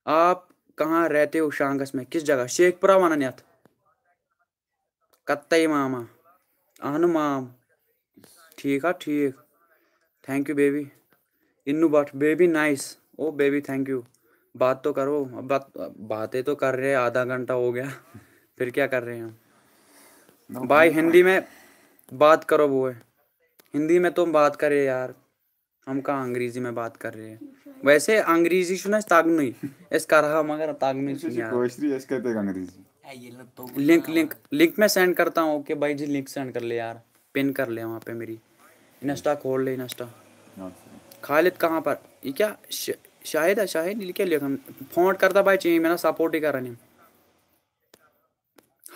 آپ کہاں رہتے ہو شانگس میں؟ کس جگہ؟ شیخ پورہ ونان یتھ۔ کتے ماما۔ اہن مام۔ ٹھیک ہا، ٹھیک۔ Thank U baby. انو بٹ، بیبی نائس۔ او بیبی، تھینک یو۔ بات تو کرو۔ بات، باتیں تو کر رہے ہیں، آدھا گھنٹہ ہو گیا۔ پھر کیا کر رہے ہیں ہم؟ بھائی، ہندی میں بات کرو بوائے۔ ہندی میں تم بات کرے یار، ہم کہاں انگریزی میں بات کر رہے ہیں؟ ویسے انگریزی چھُنہٕ اَسہِ تَگنٕے، أسۍ کَرہاو مگر تَگنٕے چھُنہٕ یار۔ کٲشرِ، أسۍ کَتہِ تَگہِ انگریزی؟ ییٚلہِ نہٕ توٚگُے لنک، لنک، لنک میں سینڈ کرتا ہوں۔ اوکے بھائی جی، لنک سینڈ کر لے یار، پن کر لے وہاں پہ میری۔ انسٹا کھول لے، انسٹا۔ خالد کہاں پر؟ یہ کیا ش-، شاہد ہے؟ شاہد، یہ کیا لکھا؟ فونٹ کرتا بھائی چینج، میں نا سپورٹ ہی کران۔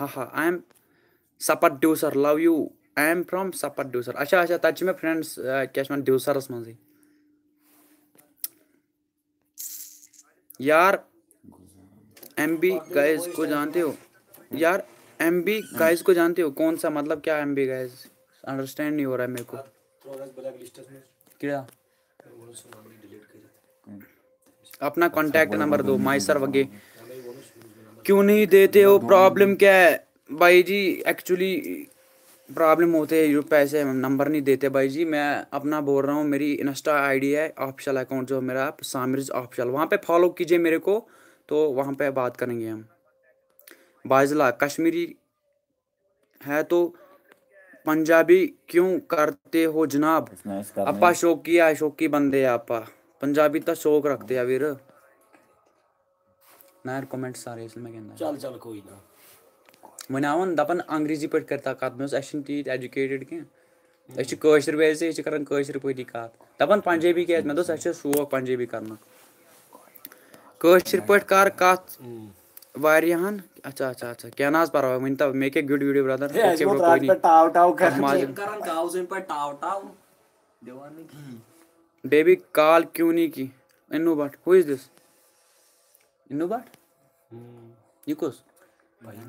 ہا ہا، I am سپڈیوسر، love you, I am from سپڈیوسر۔ اچھا، اچھا، تَتہِ چھِ مےٚ فرینڈس، آ، کیٛاہ چھِ وَنان، ڈیوسرس منٛزٕے۔ یار، ایم بی گائز کو جانتے ہو؟ यार, एम बी गाइस को जानते हो? कौन सा, मतलब, क्या एम बी गाइस? अंडरस्टैंड नहीं हो रहा है मेरे को। क्या? अपना कॉन्टैक्ट नंबर दो, माइसर वगे। क्यों नहीं देते हो? प्रॉब्लम क्या है भाई जी? एक्चुअली प्रॉब्लम होते हैं, यूट्यूब पे ऐसे नंबर नहीं देते भाई जी। मैं अपना बोल रहा हूँ, मेरी इंस्टा आईडी है, ऑफिशियल अकाउंट जो मेरा, सामिर्स ऑफिशियल, वहाँ पे फॉलो कीजिए मेरे को, तो वहाँ पे बात करेंगे हम। बाजला कश्मीरी है तो पंजाबी क्यों करते हो जनाब? इसने इस करने आपा शौकी है, शौकी बंदे हैं आपा। पंजाबी तो शौक रखते हैं वीर। ना यार, कमेंट सारे इसलिए मैं कहना। चल चल कोई ना। वनावन दपन अंग्रेजी पढ़ करता कात में, ऐसे टीट एजुकेटेड के। ऐसे कोशर वैसे ऐसे करन कोशर पढ़ी कात। दपन पंजाबी के, मैं दोस्त, ऐसे शौक पंजाबी करना। कोशर पढ़ कर कात वारियाहन। अच्छा, अच्छा, अच्छा, क्या नाज पर, वहीं तब make a good video brother। ہے، ओके یِمو ब्रो, ترٛٹھ कोई پٮ۪ٹھ ٹاو ٹاو کران۔ नहीं। کران کاوزن پٮ۪ٹھ ٹاو ٹاو دِوان نہٕ کِہیٖنۍ۔ بیبی کال کیوں نہیں کی؟ انو بٹ، who is this? انو بٹ؟ یہ کس؟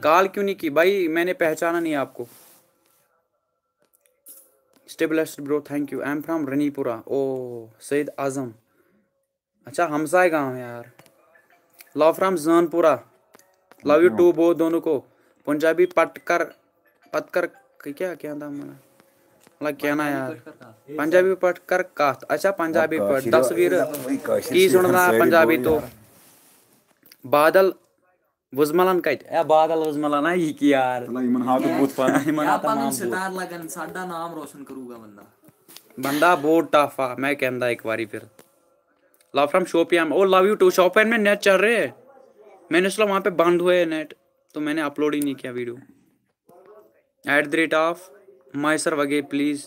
کال کیوں نہیں کی بھائی؟ میں نے پہچانا نہیں آپ کو۔ Stay blessed bro, thank you. I am from Ranipura. او سید اعظم۔ اچھا، ہمسائے گام یار۔ Love from زانپورہ۔ Love you too bro, دونوں کو۔ پنجابی پٹ کر، پت کر، کیا کیا تھا منا؟ مطلب کیا نا یار؟ پنجابی پٹ کر کتھ۔ اچھا، پنجابی پٹ تصویر کی سننا پنجابی تو۔ بادل وزملن کتہِ؟ اے بادل وزملن، اے یہ کی یار؟ یِمن ہاو تہٕ بُتھ پانہٕ۔ یِمن یا ہاو تہٕ پنُن ناو بُتھ۔ ستار لگن، ساڈا نام روشن کرو گا بندہ۔ بندہ بہت ٹف آ، میں کہندا ایک باری پھر۔ Love from Shopian. O, love you too۔ Shopian میں نیٹ چل رہے ہیں۔ میں نے سنا وہاں پہ بند ہوئے نیٹ، تو میں نے اپلوڈ ہی نہیں کیا video. At the rate of مائسر وگے، پلیز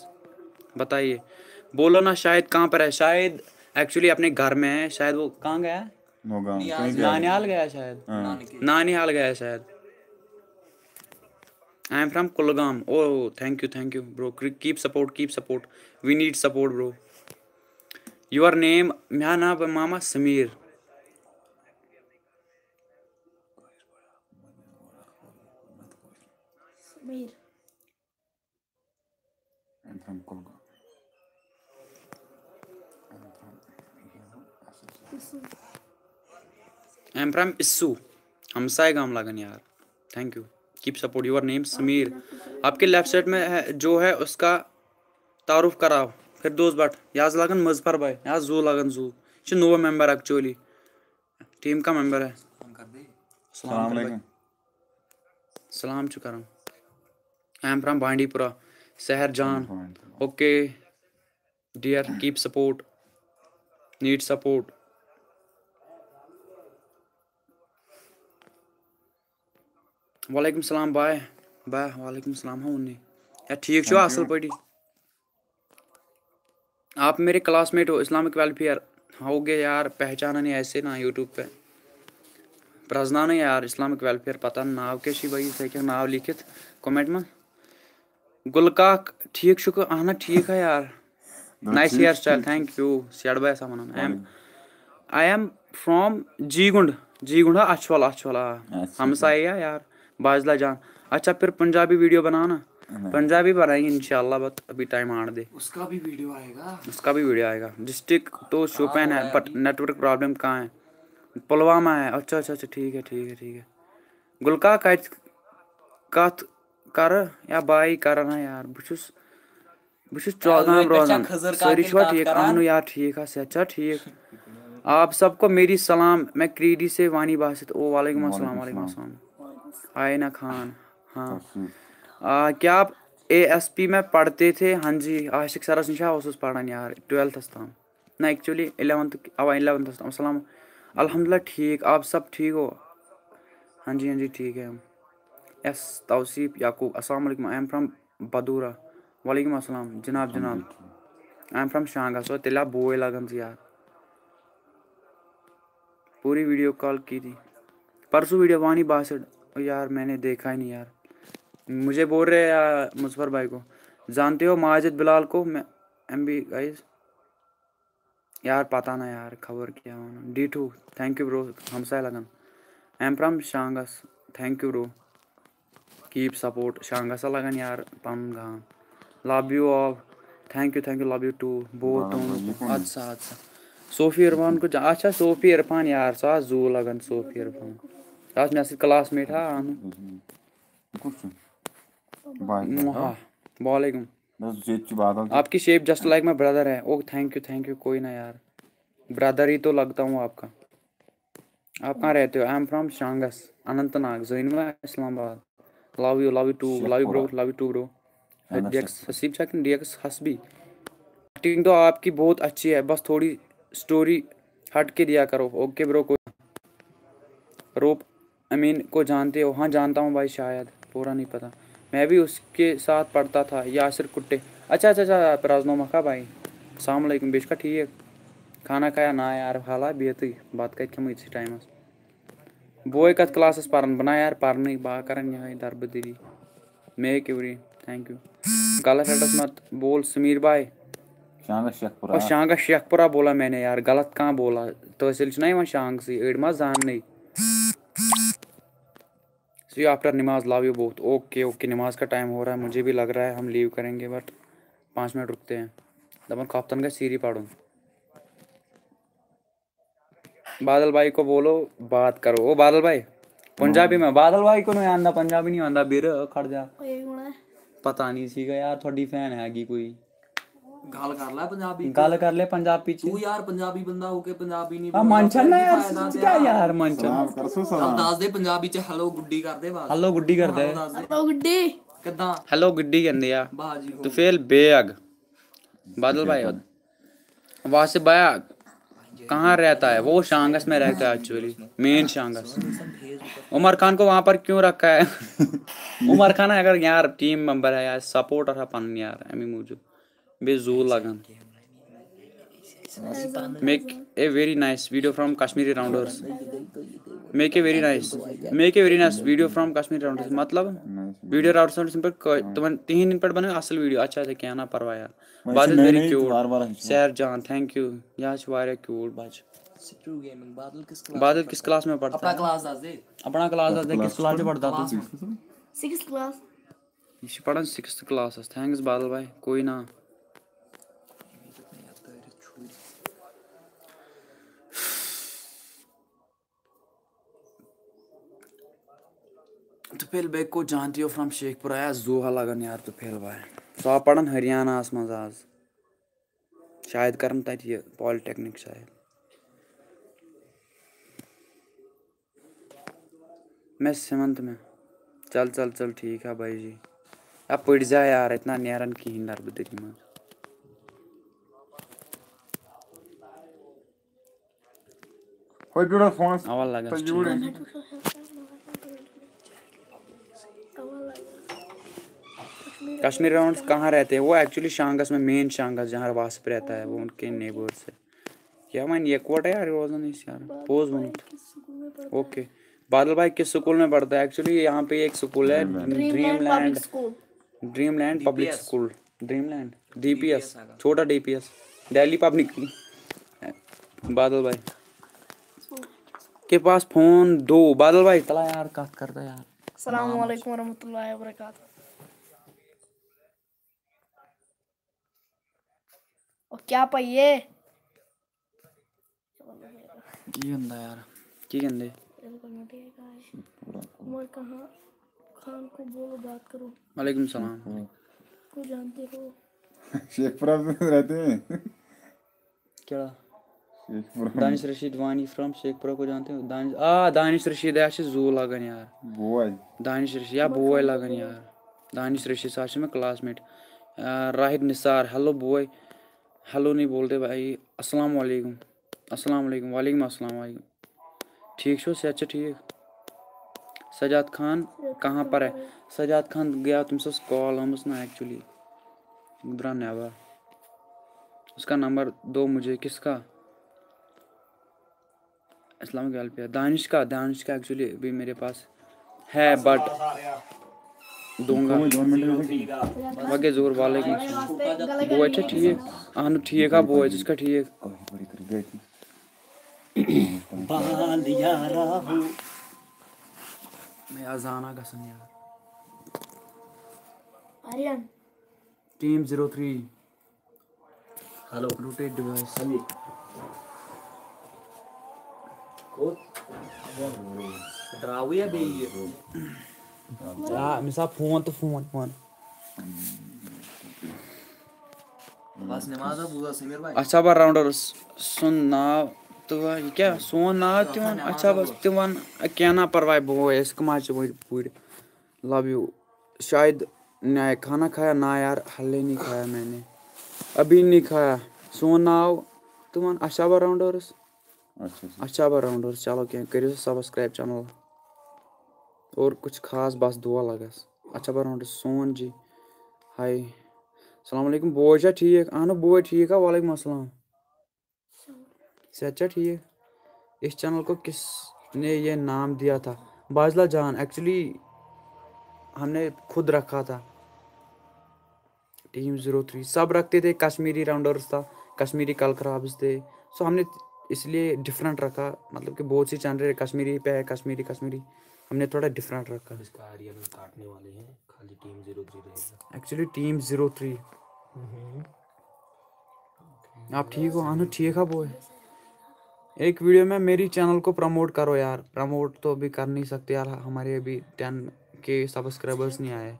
بتائیے۔ بولو نا، شاہد کہاں پر ہے؟ شاہد ایکچولی اپنے گھر میں ہے۔ شاید وہ کہاں گیا ہے؟ نوگام۔ نیاز۔ کہیں گیا؟ نانیال گیا شاید۔ نانکی۔ نانیال گیا شاید۔ I am from Kulgam. Oh, thank you, thank you, bro. Keep support, keep support. We need support, bro. Your name؟ میٛا ناو ماما Sameer. Sameer. I'm from Kulgam. I am from اسو۔ ہمسائے گام لگن یار۔ Thank you. Keep support. Your name Sameer. آپ کے لیفٹ سائڈ میں ہے، جو ہے اس کا تعارف کراو۔ فردوس بٹ۔ یہ حظ لگن مظفر بھائی۔ یہ حظ زو لگن زو۔ یہ چھُ نوٚو ممبر ایکچولی۔ ٹیم کا ممبر ہے۔ فون کر دے۔ السلام علیکم۔ سلام چھُ کران۔ I am from بانڈی پورہ۔ سحر جان۔ Okay. Dear, keep support. Need support. وعلیکم السلام بھائی۔ بھائی، وعلیکم السلام۔ ہاں، وُنی۔ یا ٹھیٖک چھُوا؟ اَصٕل پٲٹھی۔ آپ میرے کلاسمیٹ ہو، اسلامک ویلفیئر۔ ہو گئے یار، پہچانا نہیں ایسے نا یوٹیوب پہ۔ پرزناؤ نا یار، اسلامک ویلفیئر، پتہ نہٕ ناو کیٛاہ چھُے بھائی، یِتھَے کٔنۍ ناو لیکھِتھ کمنٹ منٛز۔ گُل کاک، ٹھیٖک چھُکھٕ؟ اہن حظ، ٹھیٖک ہے یار۔ Nice hair style, thank you. سیٹ بھائی آسان وَنان۔ I am, I am from جی گُنٛڈ۔ جی گُنٛڈ ہا، اچھول، اچھول، آ۔ اچھا۔ ہمسایہ یار، بازلا جان۔ اچھا، پھر پنجابی ویڈیو بنانا۔ پنجابی بنائیں گے انشاءاللہ، but ابھی ٹائم آنے دے۔ اس کا بھی ویڈیو آئے گا۔ اس کا بھی ویڈیو آئے گا۔ ڈسٹرکٹ تو شوپین ہے، but network problem کہاں ہے؟ پلوامہ ہے۔ اچھا، اچھا، اچھا، ٹھیک ہے، ٹھیک ہے، ٹھیک ہے۔ گُل کاک، کَتہِ کَتھ کَرٕ یا بھائی کَرٕ نا یار؟ بہٕ چھُس، بہٕ چھُس چوگام روزان۔ سٲری چھِوا ٹھیٖک؟ اہنو یار، ٹھیٖک ہا، صحت چھا ٹھیٖک؟ آپ سب کو میری سلام، میں کریڈی سے وانی باسط۔ او، وعلیکم السلام، وعلیکم السلام۔ آئینہ خان، ہاں۔ آ، کیا آپ اے ایس پی میں پڑھتے تھے؟ ہاں جی، عاشق سرس نِش ہا اوسُس پران یار، ٹُویلتھس تام۔ نہ، ایکچولی الیونتھ، اوا، الیونتھس تام۔ السلام، الحمدللہ، ٹھیک، آپ سب ٹھیک ہو؟ ہاں جی، ہاں جی، ٹھیک ہے ہم۔ ایس توصیف یعقوب، السلام علیکم، I am from بدورہ۔ وعلیکم السلام، جناب، جناب۔ I am from شانگا، سو تیٚلہِ آو بوے لگان ژٕ یار۔ پوری ویڈیو کال کی تھی۔ پرسوں ویڈیو وانی باسط، یار، میں نے دیکھا ہی نہیں یار۔ مجھے بول رہے ہیں یار، مظفر بھائی کو، جانتے ہو ماجد بلال کو؟ میں، ایم بی گائز، یار، پتہ نہ یار، خبر کیا وَنان۔ ڈی ٹو، thank you bro، ہمساے لگان۔ I am from شانگس، thank you bro۔ Keep support. شانگس سا لگان یار پنُن گام. Love you all. Thank you, thank you, love you too. بہت تُہُنٛد. اَدٕ سا، اَدٕ سا. صوفی عرفان کو جا-، اچھا، صوفی عرفان یار، سُہ آس زوٗ لگان صوفی عرفان. سُہ آس مےٚ سۭتۍ classmate ہا، اہن. کُس چھُ؟ باقٕے ہا؟ وعلیکم. بس ییٚتہِ چھُ بادل تہِ. آپ کی shape just like my brother Hai. O, thank you, thank you. کوئی نا یار، برادر ہی تو لگتا ہوں آپ کا. آپ کہاں رہتے ہو؟ I am from شانگس، Anant Nag, زٲنِو نا، اسلام آباد. Love you, love you too, love you bro, love you too bro. D x Haseeb چھا کِنہٕ ڈی ایکس حسبی؟ Acting تو آپ کی بہت اچھی ہے، بس تھوڑی story ہٹ کے دیا کرو. Okay bro. کوئی روپ امین کو جانتے ہو؟ ہاں، جانتا ہوں بھائی، شاید پورا نہیں پتا. میں بھی اس کے ساتھ پڑھتا تھا، یاسر کٹے. اچھا، اچھا، اچھا، پرٛزنو مکھا بھائی. السلام علیکم، بیٚیہِ چھُکھا ٹھیٖک؟ کھانا کھایا؟ نا یار، حالا بیتٕے، بتہٕ کتہِ کھٮ۪مو یِتھِس ٹایمس؟ بوے کتھ کلاسس پران؟ بہٕ نا یار پرنٕے، بہٕ ہا کران یِہے دربدری. میک ایوری، thank you. غلط ایڈریس مت بول سمیر بھائی. شانگس شیخ پورہ. او، شانگس شیخ پورہ بولا میں نے یار، غلط کہاں بولا؟ تحصیل چھُنہ یِوان شانگسٕے، أڑۍ ما زاننٕے. See you after نماز، love you بہت. اوکے، اوکے، نماز کا ٹائم ہو رہا ہے، مجھے بھی لگ رہا ہے ہم لیو کریں گے، بٹ پانچ منٹ رکتے ہیں. دپان کاپتن گژھِ سیٖری پرُن. بادل بھائی کو بولو، بات کرو. او بادل بھائی، پنجابی میں بادل بھائی کو نہیں آندا، پنجابی نہیں آندا، بیر کھڑ جا. پتہ نہیں سی گا یار، تھوڑی فین ہے گی کوئی. گل کر لے پنجابی چ. گل کر لے پنجابی چ. تو یار پنجابی بندہ ہو کے پنجابی نہیں آ، بولنا، منشن پھر نا بھی یار، فائدہ س-، کیا دیا. یار منشن؟ سلام کر سو سلام. اب دس دے پنجابی چ ہیلو گڈی کر دے بس. ہیلو گڈی کر دے. ہیلو دس دے. ہیلو گڈی. کداں؟ ہیلو گڈی کہندے آ. باہ جی ہو. تو فیل بیگ. بادل بھائی، واصف بھائی کہاں رہتا ہے؟ وہ شانگس میں رہتا ہے ایکچولی، مین شانگس. عمر خان کو وہاں پر کیوں رکھا ہے؟ عمر خان اگر یار ٹیم ممبر ہے، یار سپورٹر ہے پنن یار، امی موجود. بیٚیہِ زوٗ لگان. Make a very nice video from Kashmiri Rounders. Make a very nice, make a very nice video from Kashmiri Rounders. مطلب، video rounders پٮ۪ٹھ کٲ-، تِمن، تِہنٛدٮ۪ن پٮ۪ٹھ بنٲیِو اصل video. اچھا، اچھا، کینٛہہ نہ پرواے یار. بادل very cute. سیر جان، thank you. یہِ حظ چھُ واریاہ cute بچہٕ. بادل کس کلاس میں پڑھتا ہے؟ اپنا کلاس دس دے. اپنا کلاس دس دے، کس کلاس میں پڑھتا تو؟ Sixth class. یہِ چھِ پران sixth class. Thanks بادل بھائی، کوئی نا. تُفیل بھائی کو جانتی ہو from شیخ پورہ؟ آیا زوٗ ہا لگان یار تُفیل بھائی. سُہ آو پران ہریانہ ہس منٛز آز. شاید کران تتہِ یہِ polytechnic شاید. میں سیونتھ میں. چل، چل، چل، ٹھیک ہے بھائی جی. اب پٔرۍ زِ یار، اتہِ نا نیران کِہیٖنۍ دربہٕ دٔری منٛز. ہُہ پیوٚڑ فونس اول لگان تہٕ چھُ یوٗرۍ۔ ٹھیٖک۔ کشمیر راؤنڈس کہاں رہتے ہیں؟ وہ ایکچولی شانگس میں، مین شانگس، جہاں واصف رہتا ہے، وہ ان کے نیبرس ہے. کیا وۄنۍ یکوٹے یار روزان أسۍ یار، پوٚز ووٚنُتھ۔ اوکے۔ بادل بھائی کس اسکول میں پڑھتا ہے؟ ایکچولی یہاں پہ ایک اسکول ہے، dream land public school. Dream land public school. Dream land, D P S, چھوٹا D P S, Delhi public. Badal بھائی کے پاس فون دو۔ بادل بھائی، تلا یار، کتھ کرتا یار۔ السلام علیکم ورحمۃ اللہ وبرکاتہ۔ اور کیا پائیے؟ کِہیٖنۍ نہٕ یار، کِہیٖنۍ نہٕ۔ عمر کہاں خان کو بولو بات کرو۔ وعلیکم السلام۔ کو جانتے ہو؟ شیخ پورہ میں رہتے ہیں۔ کیٛاہ؟ شیخ پورہ۔ دانش رشید وانی فرام شیخ پورہ کو جانتے ہو؟ دانش، آ، دانش رشید، اَسہِ چھِ زوٗ لگان یار۔ بوے۔ دانش رشید، یا بوے لگان یار۔ دانش رشید، سُہ حظ چھُ مےٚ کلاسمیٹ۔ آ، راحت نثار، ہیلو بوے۔ ہیلو نہیں بولتے بھائی۔ السلام علیکم۔ السلام علیکم۔ وعلیکم السلام علیکم۔ ٹھیک چھو؟ صحت چھا ٹھیک؟ سجاد خان کہاں پر ہے؟ سجاد خان گیا، تٔمِس ٲس کال آمٕژ نا ایکچولی۔ بہٕ درٛاو نٮ۪بر۔ اس کا نمبر دو مجھے۔ کس کا؟ اسلام گلپیا۔ دانش کا، دانش کا ایکچولی ابھی میرے پاس ہے، بٹ دوں گا۔ وگے زور، وعلیکم السلام۔ بوے چھا ٹھیک؟ اہن ٹھیک ہا بوے، ژٕ چھکھا ٹھیک؟ بال یارا ہو۔ مےٚ آز زانا گژھُن یار۔ Hello. Team zero three. Hello. Rotate device. Sunny. Good. ڈراوٕے یا بیٚیہِ یہِ؟ آ، أمِس آو فون تہٕ فون فون۔ بس نماز ہا بوٗزا سمیٖر بھائی۔ اچھا بار راؤنڈرس سُنٛد ناو تہٕ وَ-، یہِ کیٛاہ؟ سون ناو تہِ وَن۔ اچھا بس تہِ وَن۔ کینٛہہ نہ پرواے، بوے، أسۍ کَم حظ چھِ وۄنۍ پوٗرٕ۔ Love you. شاید نہ کھانا کھایا؟ نہ یار، حالے نہیں کھایا میں نے، ابھی نہیں کھایا۔ سون ناو تہٕ وَن۔ اچھا بار راؤنڈرس۔ اچھا اچھا۔ اچھا بار راؤنڈرس۔ چلو کینٛہہ، کٔرِو سا subscribe channel۔ اور کچھ خاص، بس دعا لگس۔ اچھا بار راؤنڈرس۔ سون جی۔ ہاے۔ السلام علیکم، بوے چھا ٹھیٖک؟ اہن بوے ٹھیٖک ہا، وعلیکم السلام۔ صحت چھا ٹھیٖک؟ اس چینل کو کس نے یہ نام دیا تھا؟ باجلا جان، ایکچولی ہم نے خود رکھا تھا۔ ٹیم زیرو تھری سب رکھتے تھے، کشمیری راؤنڈرس تھا، کشمیری کل خرابس تھے، سو ہم نے اس لیے ڈفرینٹ رکھا، مطلب کہ بہت سی چینل کشمیری پہ ہے، کشمیری کشمیری، ہم نے تھوڑا ڈفرینٹ رکھا۔ اس کا آرین کاٹنے والے ہیں، خالی ٹیم زیرو تھری رہے گا۔ Actually team zero three. آپ ٹھیک ہو؟ اہن ٹھیک ہا بوے۔ ایک ویڈیو میں میری چینل کو پروموٹ کرو یار۔ پروموٹ تو ابھی کر نہیں سکتے یار، ہمارے ابھی ٹین کے سبسکرائبرس نہیں آئے۔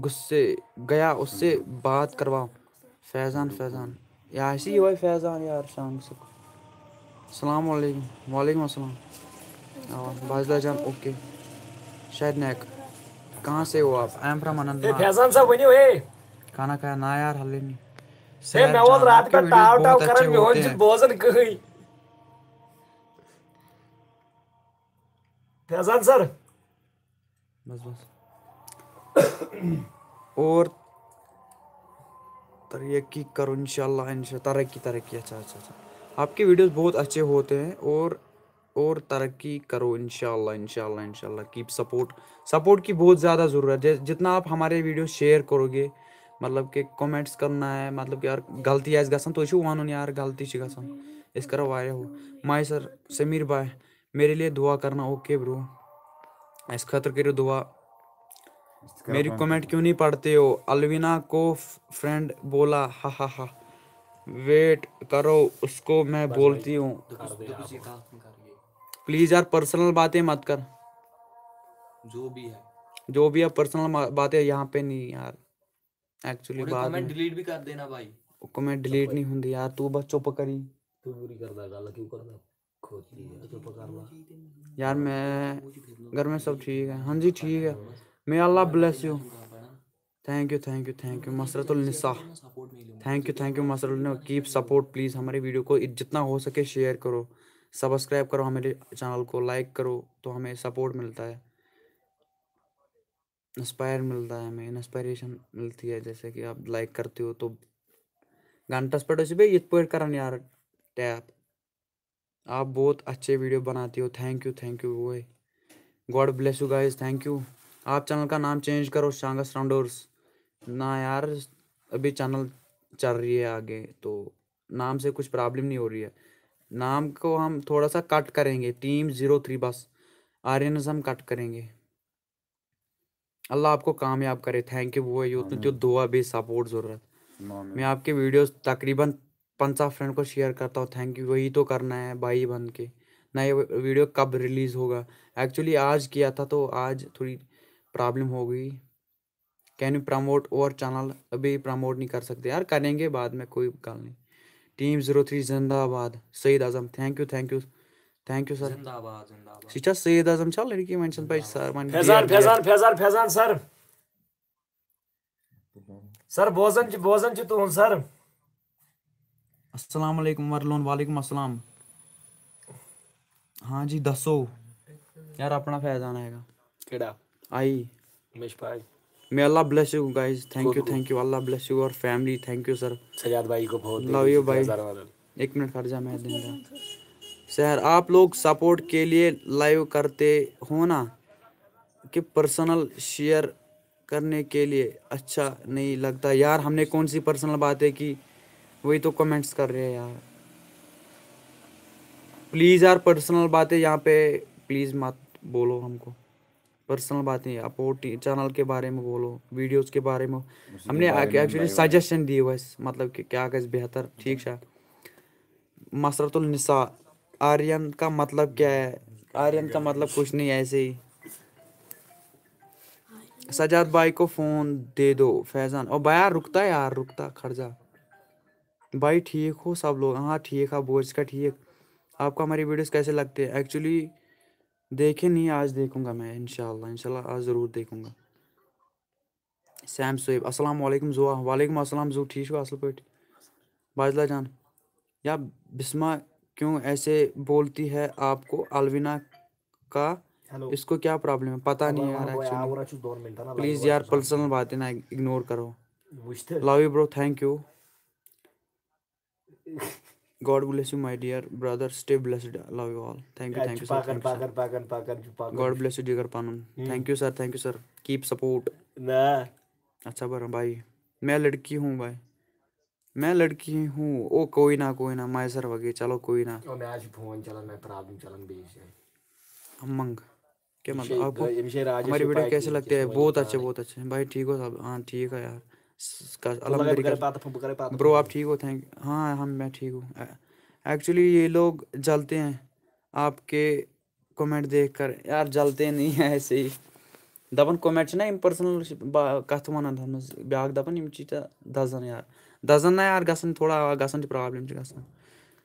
غصے گیا، اس سے بات کرواؤ۔ فیضان، فیضان۔ یا اسی ہوئے فیضان یار، شام سے۔ السلام علیکم۔ وعلیکم السلام۔ آ، باجلا جان، اوکے۔ شاید نیک۔ کہاں سے ہو آپ؟ I am from اننت ہے ناگ۔ فیضان صاحب، ؤنِو ہے۔ کھانا کھایا؟ نا یار، حالے نہیں۔ ہے، سیر مےٚ ووت جان، راتہٕ آپ کے پٮ۪ٹھ videos ٹاو بہت ٹاو اچھے کران، میون ہوتے چھُنہٕ ہیں۔ بوزان کٕہٕنۍ۔ فیضان سر۔ بس بس۔ اور ترقی کرو انشاءاللہ، انشاء ترقی، ترقی، اچھا اچھا اچھا۔ آپ کے ویڈیوز بہت اچھے ہوتے ہیں اور اور ترقی کرو انشاءاللہ، انشاءاللہ، انشاءاللہ۔ Keep support، سپورٹ کی بہت زیادہ ضرورت ہے۔ جتنا آپ ہمارے ویڈیو شیئر کرو گے، مطلب کہ کمنٹس کرنا ہے، مطلب کہ یار غلطی آسہِ گژھان، تُہۍ چھِو وَنُن یار غلطی چھِ گژھان، أسۍ کرو واریاہ ہُہ۔ ماے سر، سمیٖر بھاے، میرے لیے دعا کرنا، اوکے برو۔ اَسہِ خٲطرٕ کٔرِو دعا۔ میری کمنٹ کیوں نہیں پڑھتے ہو؟ الوینا کو فرینڈ بولا، ہا ہا ہا۔ ویٹ کرو، اس کو میں بولتی ہوں۔ دوٚپُس، دوٚپُس یہِ کَتھ مہٕ کَر یہِ۔ پلیز یار، پرسنل باتیں مت کر۔ جو بھی ہے۔ جو بھی ہے پرسنل باتیں یہاں پہ نہیں یار۔ ایکچولی بات کمنٹ ڈیلیٹ بھی کر دینا بھائی۔ کمنٹ ڈیلیٹ نہیں ہوندی یار، تو بس چپ کری۔ تو پوری کرنا گل کیوں کرنا؟ کھوتی ہے، چپ کرنا۔ یار میں گھر میں سب ٹھیک ہے۔ ہاں جی ٹھیک ہے۔ May Allah bless you. Thank you, thank you, thank you, مسرت النساء۔ Thank you, thank you, مسرت النساء۔ Keep support please ہمارے ویڈیو کو، جتنا ہو سکے شیئر کرو، سبسکرائب کرو ہمارے چینل کو، لائک کرو تو ہمیں سپورٹ ملتا ہے، انسپائر ملتا ہے ہمیں، انسپائریشن ملتی ہے۔ جیسے کہ آپ لائک کرتے ہو تو گھنٹس پٮ۪ٹھ ٲسِو بیٚیہِ یِتھ پٲٹھۍ کران یار ٹیپ۔ آپ بہت اچھے ویڈیو بناتے ہو، thank you, thank you boy. God bless you guys, thank you. آپ چینل کا نام چینج کرو، شانگس راؤنڈرس۔ نا یار، ابھی چینل چل رہی ہے آگے، تو نام سے کچھ پرابلم نہیں ہو رہی ہے۔ نام کو ہم تھوڑا سا کٹ کریں گے، ٹیم زیرو تھری بس، آرینز ہم کٹ کریں گے۔ اللہ آپ کو کامیاب کرے۔ Thank you بوے، یوت نہٕ تیُتھ دُعا بیٚیہِ سپورٹ ضروٗرت۔ میں آپ کے ویڈیوز تقریباً پنژاہ فرینڈ کو شیئر کرتا ہوں۔ Thank you، وہی تو کرنا ہے بھائی بن کے۔ نہ یہ ویڈیو کب ریلیز ہوگا؟ ایکچولی آج کیا تھا تو آج تھوڑی پرابلم ہو گئی۔ Can you promote our channel؟ ابھی پروموٹ نہیں کر سکتے یار، کریں گے بعد میں، کوئی گل نہیں۔ ٹیم زیرو تھری زندہ باد۔ سعید اعظم، thank you, thank you, thank you sir۔ زندہ باد، زندہ باد۔ سُہ چھا سعید اعظم چھا لڑکی؟ وۄنۍ چھَنہٕ پَے سر، وۄنۍ فیضان، ڈیٹ فیضان، فیضان، فیضان سر۔ سر بوزان چھِ، بوزان چھِ تُہُنٛد سر۔ السلام علیکم ورلون، وعلیکم السلام۔ ہاں جی دسو یار، اپنا فیضان آئے گا۔ کیڑا؟ آئی۔ مےٚ چھِ پَے۔ May Allah bless you guys, thank you, thank you, Allah bless you اور family, thank you sir۔ Sajjad بھائی کو بہت Love you بھائی۔ فیضان والن۔ ایک منٹ کھڑ جا، میں دیں گا۔ سر آپ لوگ سپورٹ کے لیے لائیو کرتے ہو نا، کہ پرسنل شیئر کرنے کے لیے اچھا نہیں لگتا یار، ہم نے کون سی پرسنل باتیں کی، وہی تو کمنٹس کر رہے ہیں یار۔ پلیز یار، پرسنل باتیں یہاں پہ پلیز مت بولو ہم کو۔ पर्सनल बातें, अबाउट चैनल के बारे में बोलो, वीडियोज़ के बारे में. हमने एक्चुअली सजेशन दी हुआ है, मतलब कि क्या गژھِ बेहतर. ٹھیٖک چھا? مسرت النساء، آرین کا مطلب کیا ہے؟ آرین کا مطلب کچھ نہیں، ایسے ہی. سجاد بھائی کو فون دے دو، فیضان. او بھائی یار، رکتا یار، رکتا، کھڑ جا. بھائی ٹھیک ہو سب لوگ؟ ہاں ٹھیک ہے، بوجھ کا ٹھیک. آپ کو ہماری ویڈیوز کیسے لگتے ہیں؟ ایکچولی دیکھے نہیں، آج دیکھوں گا میں، انشاءاللہ، انشاءاللہ آج ضرور دیکھوں گا. سیم صٲب، السلام علیکم زُوا. وعلیکم السلام زُو، ٹھیٖک چھُوا اَصٕل پٲٹھۍ؟ باجلا جان، یا بسما، کیوں ایسے بولتی ہے؟ آپ کو الوینا کا، ہیلو. اس کو کیا پرابلم ہے؟ پتہ نہیں یار، ایکچولی. پلیز یار، پرسنل باتیں نا اگنور کرو. وٕچھ تہٕ. Love you bro, thank you. God bless you, my dear brother. Stay blessed. Love you all. Thank you, thank you, sir. Thank you, sir. پکان، پکان، پکان، پکان چھُ پکان. God bless you, جگر پنُن. ہم. Thank you, sir. Thank you, sir. Keep support. نہ. اچھا برا بھائی، میں لڑکی ہوں بھائی، میں لڑکی ہوں. او کوئی نہ، کوئی نہ، میسر وگے، چلو کوئی نہ. او مےٚ حظ چھُ فون چلان، مےٚ پرابلم چلان بیٚیِس جایہِ. امنگ. کیا مطلب، آپ کو ہماری ویڈیو کیسے لگتے ہیں؟ بہت اچھے، بہت اچھے. بھائی ٹھیٖک ہو سب؟ ہاں ٹھیٖک ہے یار. س-، کا-، الحمدللہ. برو، آپ ٹھیٖک ہو؟ تھینک، ہاں، ہم، میں ٹھیٖک ہوں. ایکچولی یہ لوگ جلتے ہیں آپ کے کمنٹ دیکھ کر یار، جلتے نہیں ہیں ایسے ہی. دَپان کمنٹ چھِنہ یِم پٔرسٕنَل با-، کَتھٕ وَنان تَتھ منٛز، بیٛاکھ دَپان یِم چھِ تہِ دَزان یار. دَزان نہ یار گژھان، تھوڑا گژھان چھِ، پرابلم چھِ گژھان.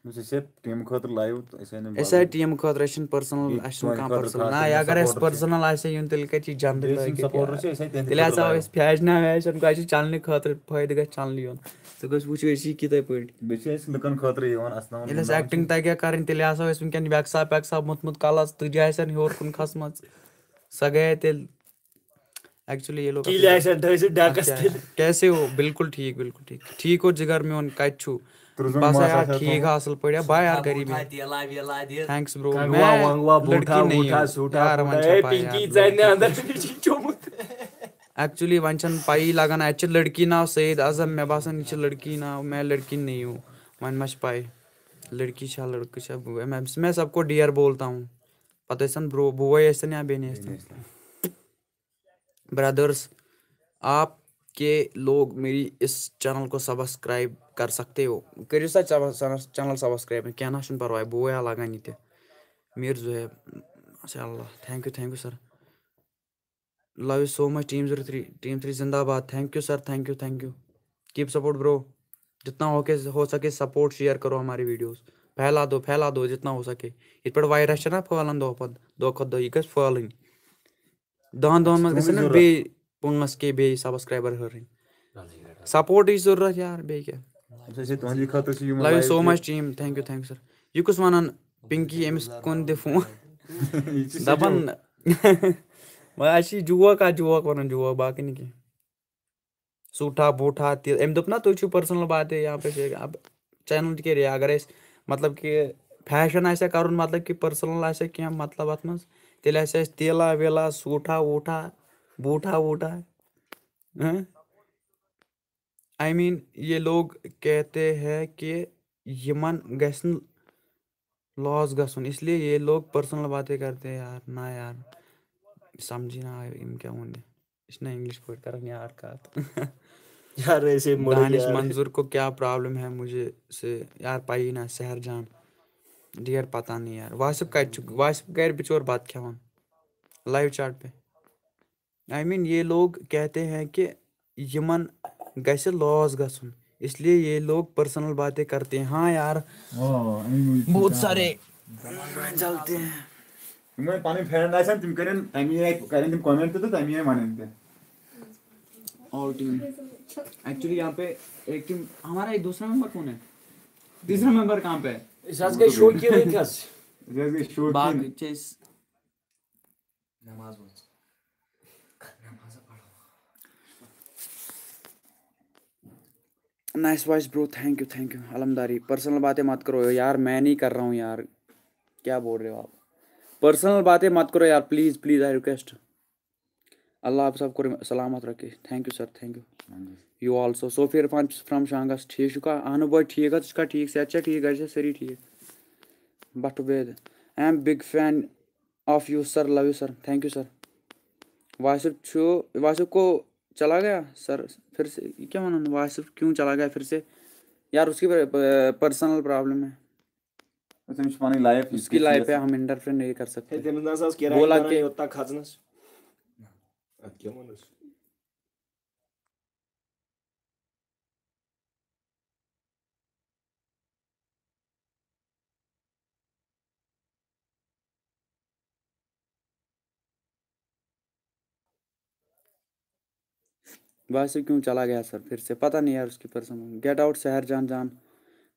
یُس أسۍ یہِ ٹیٖمہٕ خٲطرٕ لایِو، تہٕ أسۍ آیہِ نہٕ أسۍ آیہِ لاگُن. ٹیٖمہٕ خٲطرٕ، أسۍ چھِنہٕ پٔرسٕنَل، بیٚیہِ اَسہِ چھُنہٕ تُہٕنٛدِ کانٛہہ خٲطرٕ پٔرسٕنَل. خاص نہ، کر یہِ اگر اَسہِ سپورٹر چھِ. پٔرسٕنَل آسہِ ہے یُن، تیٚلہِ کَتہِ چھِ جَنٛدٕ بیٚیہِ چھِ یِم لٲگِتھ سپورٹر یارٕ؟ چھِ، أسۍ آیہِ تِہِنٛدِ تیٚلہِ آسہِ خٲطرٕ ہا لایِو. أسۍ فیش ناوِ آسہِ ہَن، کانٛہہ چھِ چَنلہِ خٲطرٕ فٲیدٕ گژھِ چَنلہِ یُن. ژٕ گژھ وٕچھو أسۍ یہِ کِتھَے پٲٹھۍ. بیٚیہِ چھِ أسۍ لُکَن خٲطرٕ یِوان اَسناوان، ییٚلہِ أسۍ یِمَن ایکٹِنٛگ تَگہِ ہا کَرٕنۍ، تیٚلہِ آسہٕ ہاو أسۍ وٕنکٮ۪ن وٮ۪کسا پٮ۪کسا موٚتھمُت کَلَس، تُجہِ آسہِ ہَن ہیوٚر کُن کھَسمَژ. سۄ گٔیے تیٚلہِ ایکچولی یہِ لوگ کیلہِ آسہِ ہا ڈٲسِتھ ڈَکَس اچھا، تیٚلہِ. کیسے ہو؟ بالکل ٹھیٖک، بالکل ٹھیٖک. ٹھیٖک ہو جِگر میون، کَتہِ چھُو؟ تُرزُن بَس ماس یار، آسہِ ہا ٹھیٖک تھوٚمُت. ہا، اَصٕل پٲٹھۍ. بہٕ یار غریٖبی. تھینکس برو. کنگوا میں ونگوا، لڑکی بوٹھا نہیں ووٹھا، ہوں. سوٹھا یار، وۄنۍ پوٹھا، چھا اے پاے یار، پِنکی، لڑکی ژَلہِ نہٕ اندر، یہِ چھِ چومُت. ایکچولی وۄنۍ چھَنہٕ پَیی لَگان، اَتہِ چھِ لڑکی ناو سعید اعظم، مےٚ باسان یہِ چھِ لڑکی ناو، میں لڑکی نہیں ہوں. وۄنۍ ما چھِ پَے لڑکی چھا لڑکہٕ چھا، میں، میں سب کو ڈیئر بولتا ہوں. پَتہٕ ٲسۍ تَن برو، بوے ٲسۍ تَن یا بیٚنہِ ٲسۍ تَن. برادرس، آپ کے لوگ میری اس چینل کو سبسکرائب کر سکتے ہو. کٔرِو سا چینل سبسکرائب، کینٛہہ نہ چھُنہٕ پَرواے، بوے ہا لَگان یہِ تہِ. میٖر زُہیب، ماشاء اللہ، thank you, thank you sir. Love you so much, team zero three, team three زِندہ باد. Thank you sir, thank you, thank you. Keep support bro. جتنا ہو کے، ہو سکے سپورٹ، شیئر کرو ہماری ویڈیوز. پھیلا دو، پھیلا دو جتنا ہو سکے. یِتھ پٲٹھۍ وائرس چھِ نہ پھٲلان دۄہ پتہٕ دۄہ، کھۄتہٕ دۄہ، یہِ گژھِ پھٲلٕنۍ. دَہَن دۄہَن منٛز گژھن نہ بیٚیہِ پانٛژھ کے بیٚیہِ سبسکرایبر ہُرٕنۍ. سپورٹٕچ ضروٗرت یار، بیٚیہِ کیٛاہ؟ أسۍ ٲسۍ تُہنٛدِ خٲطرٕ چھِ یِم Love you live so تہِ. Much, team. Thank you, thank you sir. یہِ کُس وَنان پِنکی، أمِس کُن دِ فون؟ یہِ چھِ سُہ دَپان، joke. وۄنۍ اَسہِ چھِ joke، اَتھ joke وَنان joke، باقٕے نہٕ کینٛہہ. سوٗٹھا بوٗٹھا تہِ، أمۍ دوٚپ نہ، تُہۍ چھِو personal باتیں یہاں پہ شیخ۔ اب چینل تہِ کیٛاہ رہے، اگر أسۍ مطلب کہِ فیشن آسہِ ہا کَرُن، مطلب کہِ personal آسہِ ہا کینٛہہ مطلب اَتھ منٛز، تیٚلہِ آسہِ اَسہِ تیلا ویلا، سوٗٹھا ووٗٹھا، بوٗٹھا ووٗٹھا۔ ہاں؟ I mean، یہ لوگ کہتے ہیں کہ یِمن گژھِ نہٕ loss گژھُن، اس لیے یہ لوگ personal باتیں کرتے ہیں یار۔ نہ یار، سمجھی نہ آئے، یِم کیٛاہ ووٚن مےٚ؟ یہِ چھِنہ English پٲٹھۍ کران یار کتھ۔ یار، ایسے مڑ دانش یار۔ منظور کو کیا problem ہے مجھے سے؟ یار، پَیی نہ، سحر جان۔ ڈیٹ پتہ نہیں یار۔ واصف کتہِ چھُ؟ واصف گرِ بِچور بتہٕ کھٮ۪وان live chat پہ۔ I mean، یہ لوگ کہتے ہیں کہ یِمن گژھِ loss گژھُن، اس لیے یہ لوگ personal باتیں کرتے ہیں۔ ہاں یار، آ، اَمہِ موٗجوٗب چھِ بہت کیٛاہ سارے کران۔ چلتے ہیں۔ یِم وۄنۍ پنٕنۍ friend آسن، تِم کرن تَمی آیہِ، کرن تِم comment تہِ تہٕ تَمی آیہِ وَنن تہِ۔ All team۔ Actually یہاں پہ ایک team، ہمارا ایک دوسرا member کون ہے؟ تیسرا member کہاں پہ ہے؟ أسۍ حظ گٔے شوقیٖن أتھۍ حظ۔ أسۍ حظ گٔے شوقیٖن۔ باقٕے چھِ أسۍ نماز وٲژ۔ نماز پڑھو۔ Nice voice bro, thank you, thank you. علمداری، personal باتیں مت کرو یار، میں نہیں کر رہا ہوں یار، کیا بول رہے ہو آپ؟ Personal باتیں مت کرو یار، please, please, I request. اللہ آپ سب کو سلامت رکھے۔ Thank you sir, thank you. You also. Sufi Irfan from شانگس، ٹھیٖک چھُکھا؟ اہنُو بوے، ٹھیٖک ہا، ژٕ چھُکھا ٹھیٖک؟ صحت چھا ٹھیٖک؟ گرِ چھا سٲری ٹھیٖک؟ Bhat Ubaid, I am big fan of you sir, love you sir, thank you sir. Wasif چھُ، واصف کو چلا گیا سر پھر سے؟ یہ کیا ونان؟ واصف کیوں چلا گیا پھر سے؟ یار، اس کی پرسنل پرابلم ہے۔ تٔمِس چھِ پَنٕنۍ لایف، اس کی لائف ہے، ہم انٹرفیئر نہیں کر ہے سکتے۔ تٔمِس نہ سا ٲس کِراے بولا بَران کہ یوٚت تام کھژنَس۔ اَتھ کیٛاہ وَنَس؟ واصف کیوں چلا گیا سر پھر سے؟ پتہ نہیں یار، اس کی پرسنل۔ گیٹ آؤٹ سحر جان جان،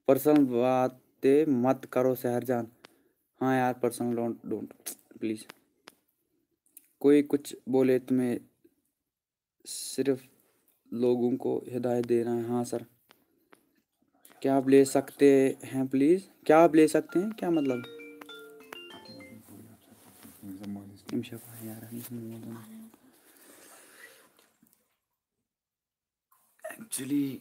پرسنل باتیں مت کرو سحر جان۔ ہاں یار، پرسنل ڈونٹ ڈونٹ پلیز۔ کوئی کچھ بولے، تمہیں صرف لوگوں کو ہدایت دینا ہے۔ ہاں سر، کیا آپ لے سکتے ہیں پلیز؟ کیا آپ لے سکتے ہیں؟ کیا مطلب؟ أمِس چھا پَے یار، أمِس چھُنہٕ مول زانان۔ ایکچولی،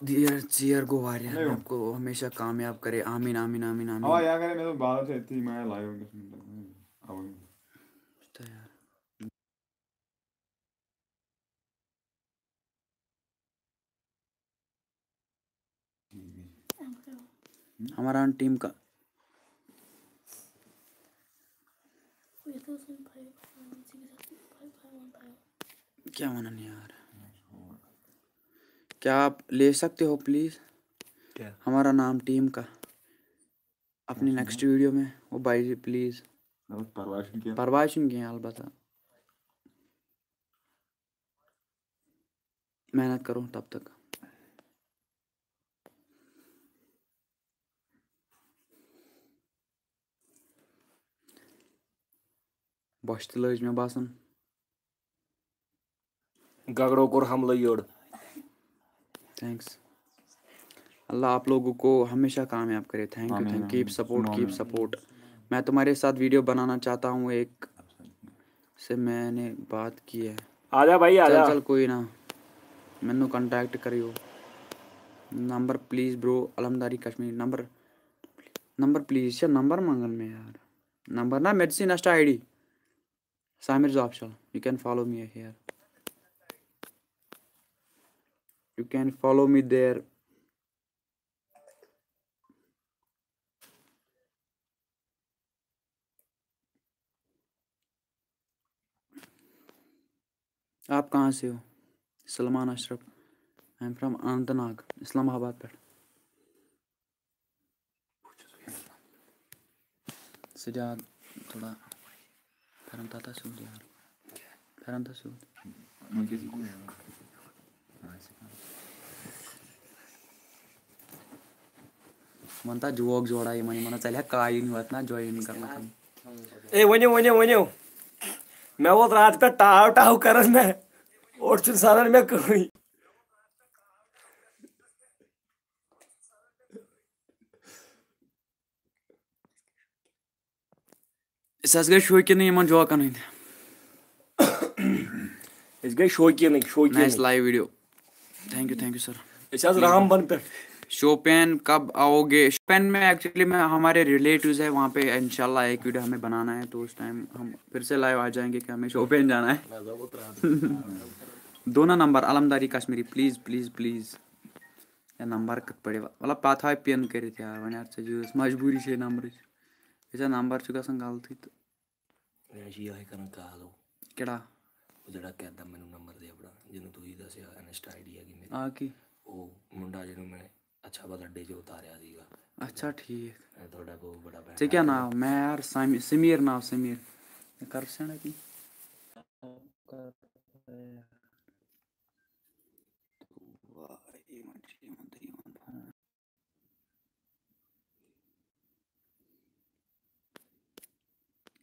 دیر ژیر گوٚو واریاہ۔ مےٚ کو ہمیشہ کامیاب کرے۔ آمین، آمین، آمین، آمین۔ اَوا، یہِ اَگرے مےٚ دوٚپ، بال چھِ أتھی، یہِ ما آیہِ لایِو وٕنکیٚس۔ اَوَے۔ وٕچھتہٕ یار۔ ہمارا ٹیم کا کیا ونان یار؟ کیا آپ لے سکتے ہو پلیز؟ کیا؟ ہمارا نام ٹیم کا اپنی نیکسٹ ویڈیو میں، وہ بھائی جی پلیز۔ مطلب، پرواے چھُنہٕ کینٛہہ۔ پرواے چھُنہٕ کینٛہہ، البتہ محنت کرو تب تک۔ بۄچھِ تہِ لٔج مےٚ باسان۔ گگڑو کوٚر حملہٕ یٔڑ۔ تھینکس۔ اللہ آپ لوگوں کو ہمیشہ کامیاب کرے۔ تھینک یو، آمین، تھینک، کیپ آمین۔ سپورٹ، کیپ آمین۔ سپورٹ۔ میں تمہارے ساتھ ویڈیو بنانا چاہتا ہوں، ایک سے میں نے بات کی ہے۔ آ جا بھائی، آ چل جا۔ چل، کوئی نا، مینو کنٹیکٹ کریو۔ نمبر پلیز برو، علمداری کشمیر۔ نمبر، نمبر پلیز، چھا نمبر منگان مےٚ یار؟ نمبر نا، مےٚ دِ ژٕ Insta I D. Samir's Official. You can follow me here. You can follow me there. آپ کہاں سے ہو؟ سلمان اشرف۔ I am from Anant Nag, اسلام آباد پٮ۪ٹھ۔ سجاد، تھوڑا پھیرن تھاو تھا سیوٚد یار۔ پھیرن تھاو سیوٚد۔ وۄنۍ تھاو جوک جوڑا یِمن، یِمن ہا ژَلہِ ہا کایِن یوت نا join کرنہٕ خٲطرٕ۔ اے ؤنِو، ؤنِو، ؤنِو۔ مےٚ ووت راتہٕ پٮ۪ٹھ ٹاو ٹاو کران مےٚ۔ اوٚڑ چھُنہٕ سنان مےٚ کٕہٕنۍ۔ أسۍ حظ گٔے شوقیٖنٕے یِمن جوکن ہٕنٛدۍ۔ أسۍ گٔے شوقیٖنٕے، شوقیٖنٕے۔ Nice live video. Thank you, thank you sir. أسۍ حظ رام بن پٮ۪ٹھ۔ شوپین کب آؤ گے؟ شوپین میں ایکچولی میں ہمارے ریلیٹیوز ہے وہاں پہ، انشاءاللہ ایک ویڈیو ہمیں بنانا ہے، تو اس ٹائم ہم پھر سے لائیو آ جائیں گے کہ ہمیں شوپین جانا ہے۔ دو نا نمبر علمداری کشمیری، پلیز پلیز پلیز۔ یا نمبر کِتھ پٲٹھۍ؟ مطلب پتہٕ ہاوِ پِن کٔرِتھ یار، وۄنۍ یار ژےٚ یُس مجبوٗری چھے نمبرٕچ۔ یہِ ژےٚ نمبر چھُ گژھان غلطٕے تہٕ۔ مےٚ چھِ یِہوٚے کران کالو۔ کیٛاہ؟ ਉਹ ਜਿਹੜਾ ਕਹਿੰਦਾ ਮੈਨੂੰ ਨੰਬਰ ਦੇ ਆਪਣਾ, ਜਿਹਨੂੰ ਤੂੰ ਹੀ ਦੱਸਿਆ, ਇੰਸਟਾ ਆਈਡੀ ਹੈਗੀ ਮੇਰੀ। آ کی؟ ਉਹ ਮੁੰਡਾ ਜਿਹਨੂੰ ਮੈਂ ਅੱਛਾ ਵਾਲਾ ਡੇ ਜੋ ਉਤਾਰਿਆ ਸੀਗਾ। اچھا ٹھیٖک۔ ਇਹ ਤੁਹਾਡਾ ਬਹੁਤ ਬੜਾ ਭੈਣ ژےٚ کیٛاہ ناو؟ مےٚ یار سامی، سمیٖر ناو سمیٖر۔ مےٚ کر سینڈ اَتی۔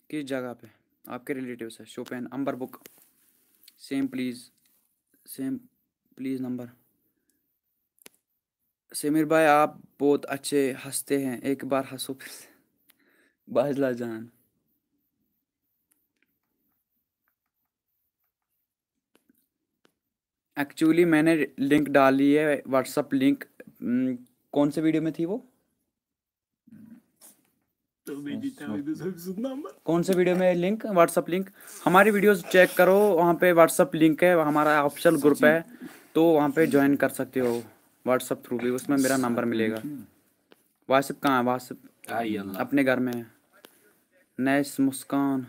کس جگہ پہ؟ آپ کے ریلیٹیوز ہے شوپین، امبر بک۔ Same please, same please number. Sameer بھائی، آپ بہت اچھے ہنستے ہیں، ایک بار ہنسو پھر سے۔ باجلا جان۔ ایکچولی میں نے لنک ڈالی ہے، واٹس ایپ لنک۔ ام، کون سے ویڈیو میں تھی وہ؟ کون से वीडियो में लिंक, WhatsApp लिंक? हमारी वीडियोज़ चेक करो, वहाँ पे WhatsApp लिंक है, हमारा ऑफिशियल ग्रुप है, तो वहाँ पे ज्वाइन कर सकते हो WhatsApp थ्रू भी। उसमें मेरा नंबर मिलेगा। वासिफ कहाँ है? वासिफ अपने घर में है। नैस मुस्कान।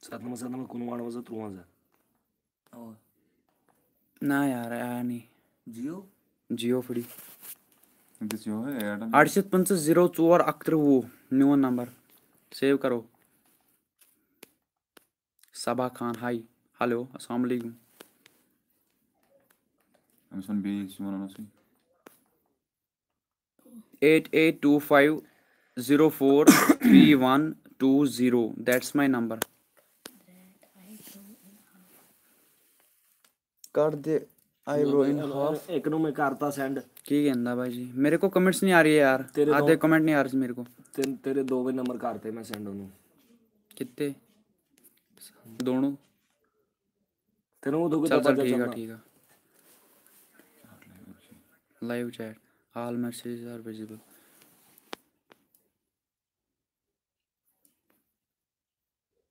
ستنمتھ ستنمتھ کُنوُہ اَروَنزاہ تُرٛوَنزاہ۔ ना यार, आया नहीं। Jio. Jio free. This you have Airtel. اَڑٕشیٖتھ پٕنٛژٕہ زیٖرو ژور اَکترٕہ وُہ میون نمبر۔ سیو کرو۔ صبا خان، ہاے۔ ہیلو، السلام علیکم۔ أمِس وَن بیٚیہِ، یُس یہِ وَنان اوسُے۔ Eight eight two five zero four three one two zero, that's my number. کر دے آئی برو ان ہاف۔ ایک نو میں کرتا سینڈ۔ ਕੀ ਕਹਿੰਦਾ ਬਾਈ ਜੀ? ਮੇਰੇ ਕੋ ਕਮੈਂਟਸ ਨਹੀਂ ਆ ਰਹੀ ਹੈ ਯਾਰ। ਤੇਰੇ ਆਦੇ ਤੋਂ- ਕਮੈਂਟ ਨਹੀਂ ਆ ਰਹੇ ਮੇਰੇ ਕੋ। ਤੇਰੇ ਦੋਵੇਂ ਨੰਬਰ ਕਰਤੇ ਮੈਂ ਸੈਂਡ ਉਹਨੂੰ। ਕਿੱਥੇ? ਦੋਨੋਂ। ਤੈਨੂੰ ਉਦੋਂ ਚੱਲ ਕਿਦਾਂ ਚੱਲ, ਠੀਕ ਆ, ਠੀਕ ਆ। Live chat, all messages are visible.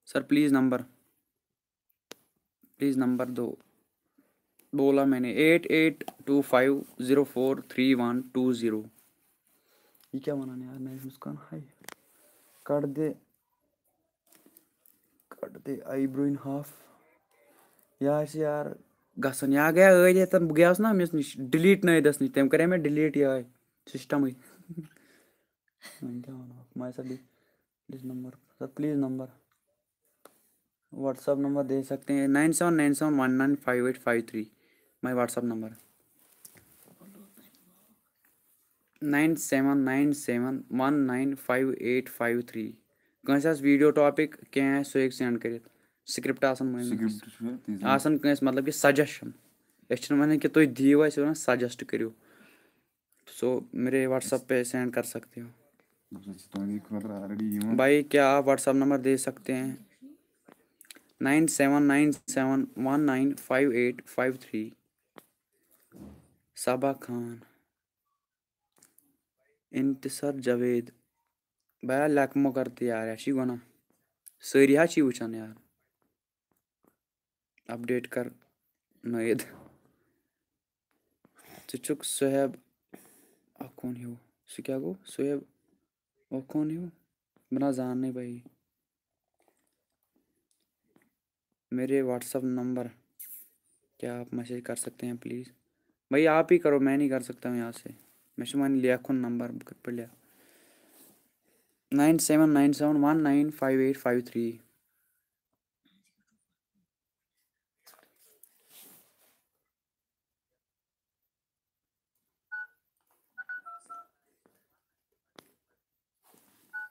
Sir please number, please number दो। बोला मैंने, eight eight two five zero four three one two zero। یہ کیا ونان یار؟ نہ، مسکان high. Cut De, cut De I برو ان ہاف۔ یا آسہِ یار گژھان، یا گٔے ٲدۍ ہٮ۪تھ، بہٕ گٔیاس نہ أمِس نِش، ڈِلیٖٹ نٲیدَس نِش، تٔمۍ کَرے مےٚ ڈِلیٖٹ یِہوٚے سِسٹَمٕے۔ وۄنۍ کیٛاہ وَنو؟ My sir, please number, sir, please number. WhatsApp number दे सकते हैं, nine seven nine seven one nine five eight five three. My WhatsApp number. Nine seven nine seven one nine five eight five three. کٲنٛسہِ آسہِ video topic کینٛہہ آسہِ، سُہ ہیٚکہِ send کٔرِتھ۔ Script آسان مٲنِتھ۔ سکرپٹ چھُ یہِ، تیٖژ آسان کٲنٛسہِ، مطلب کہِ سجشن۔ أسۍ چھِنہٕ وَنان کہِ تُہۍ دِیِو اَسہِ، وَنان سجسٹ کٔرِو۔ سو میرے WhatsApp پہ سینڈ کر سکتے ہو۔ دَپُس، أسۍ چھِ تُہٕنٛدی خٲطرٕ آلریڈی یِوان۔ بھائی کیا آپ WhatsApp نمبر دے سکتے ہیں؟ Nine seven nine seven one nine five eight five three. صبا خان۔ انتصار جاوید۔ بیا لیکھ مۄکر تہِ یار، یہِ چھِ گۄناہ۔ سٲری حظ چھِ وٕچھان یار۔ اپڈیٹ کر نٲیِد۔ ژٕ چھُکھ صہیب اکھ کون ہیوٗ؟ سُہ کیٛاہ گوٚو؟ صہیب اکھ کون ہیوٗ؟ بہٕ نہ زاننٕے بھائی۔ میرے WhatsApp نمبر کیا آپ میسج کر سکتے ہیں پلیز؟ بھائی آپ ہی کرو، میں نہیں کر سکتا ہوں یہاں سے۔ مےٚ چھُ وۄنۍ لیکھُن نمبر، بہٕ کِتھ پٲٹھۍ لیکھٕ؟ Nine seven nine seven one nine five eight five three.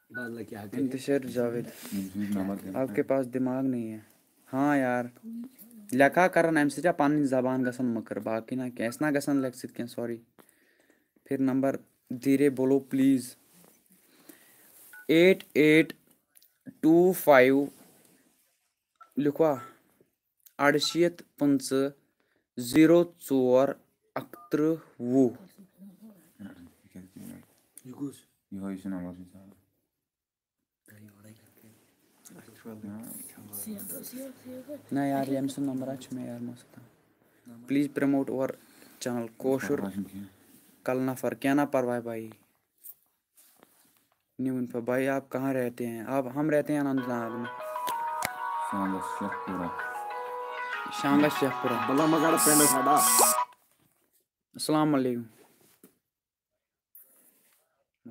بدلہ کیٛاہ کَرِ؟ انتشار جاوید، ییٚمہِ سۭتۍ نمبر دِنہٕ آپ کے پاس دماغ نہیں ہے۔ ہاں یار، لیکھا کران اَمہِ سۭتۍ چھا پَنٕنۍ زبان گژھان مٔکٕر، باقٕے نہ کینٛہہ، اَسہِ نہ گژھان لیکھِ سۭتۍ کینٛہہ، سوری۔ پھر نمبر دھیرے بولو please. Eight eight two five، لیکھوا؟ اَڑٕشیٖتھ پٕنٛژٕہ زیٖرو ژور اَکترٕہ وُہ۔ یہِ کُس؟ یِہوٚے چھُ نمبر چھُ زیادٕ۔ نہ یار، ییٚمۍ سُنٛد نمبر حظ چھُ مےٚ یار مَسَتھ۔ Please promote our channel کٲشُر پَرواے چھُنہٕ کینٛہہ۔ کَلہٕ نفر، کینٛہہ نہ پَرواے بھائی۔ نیو انفو بھائی، آپ کہاں رہتے ہیں؟ آپ، ہم رہتے ہیں اننت ناگ میں، شانٛگَس شیخ پوٗرہ۔ شانگا شیخ پورہ۔ بلا مگر پینڈ کھڑا۔ السلام علیکم۔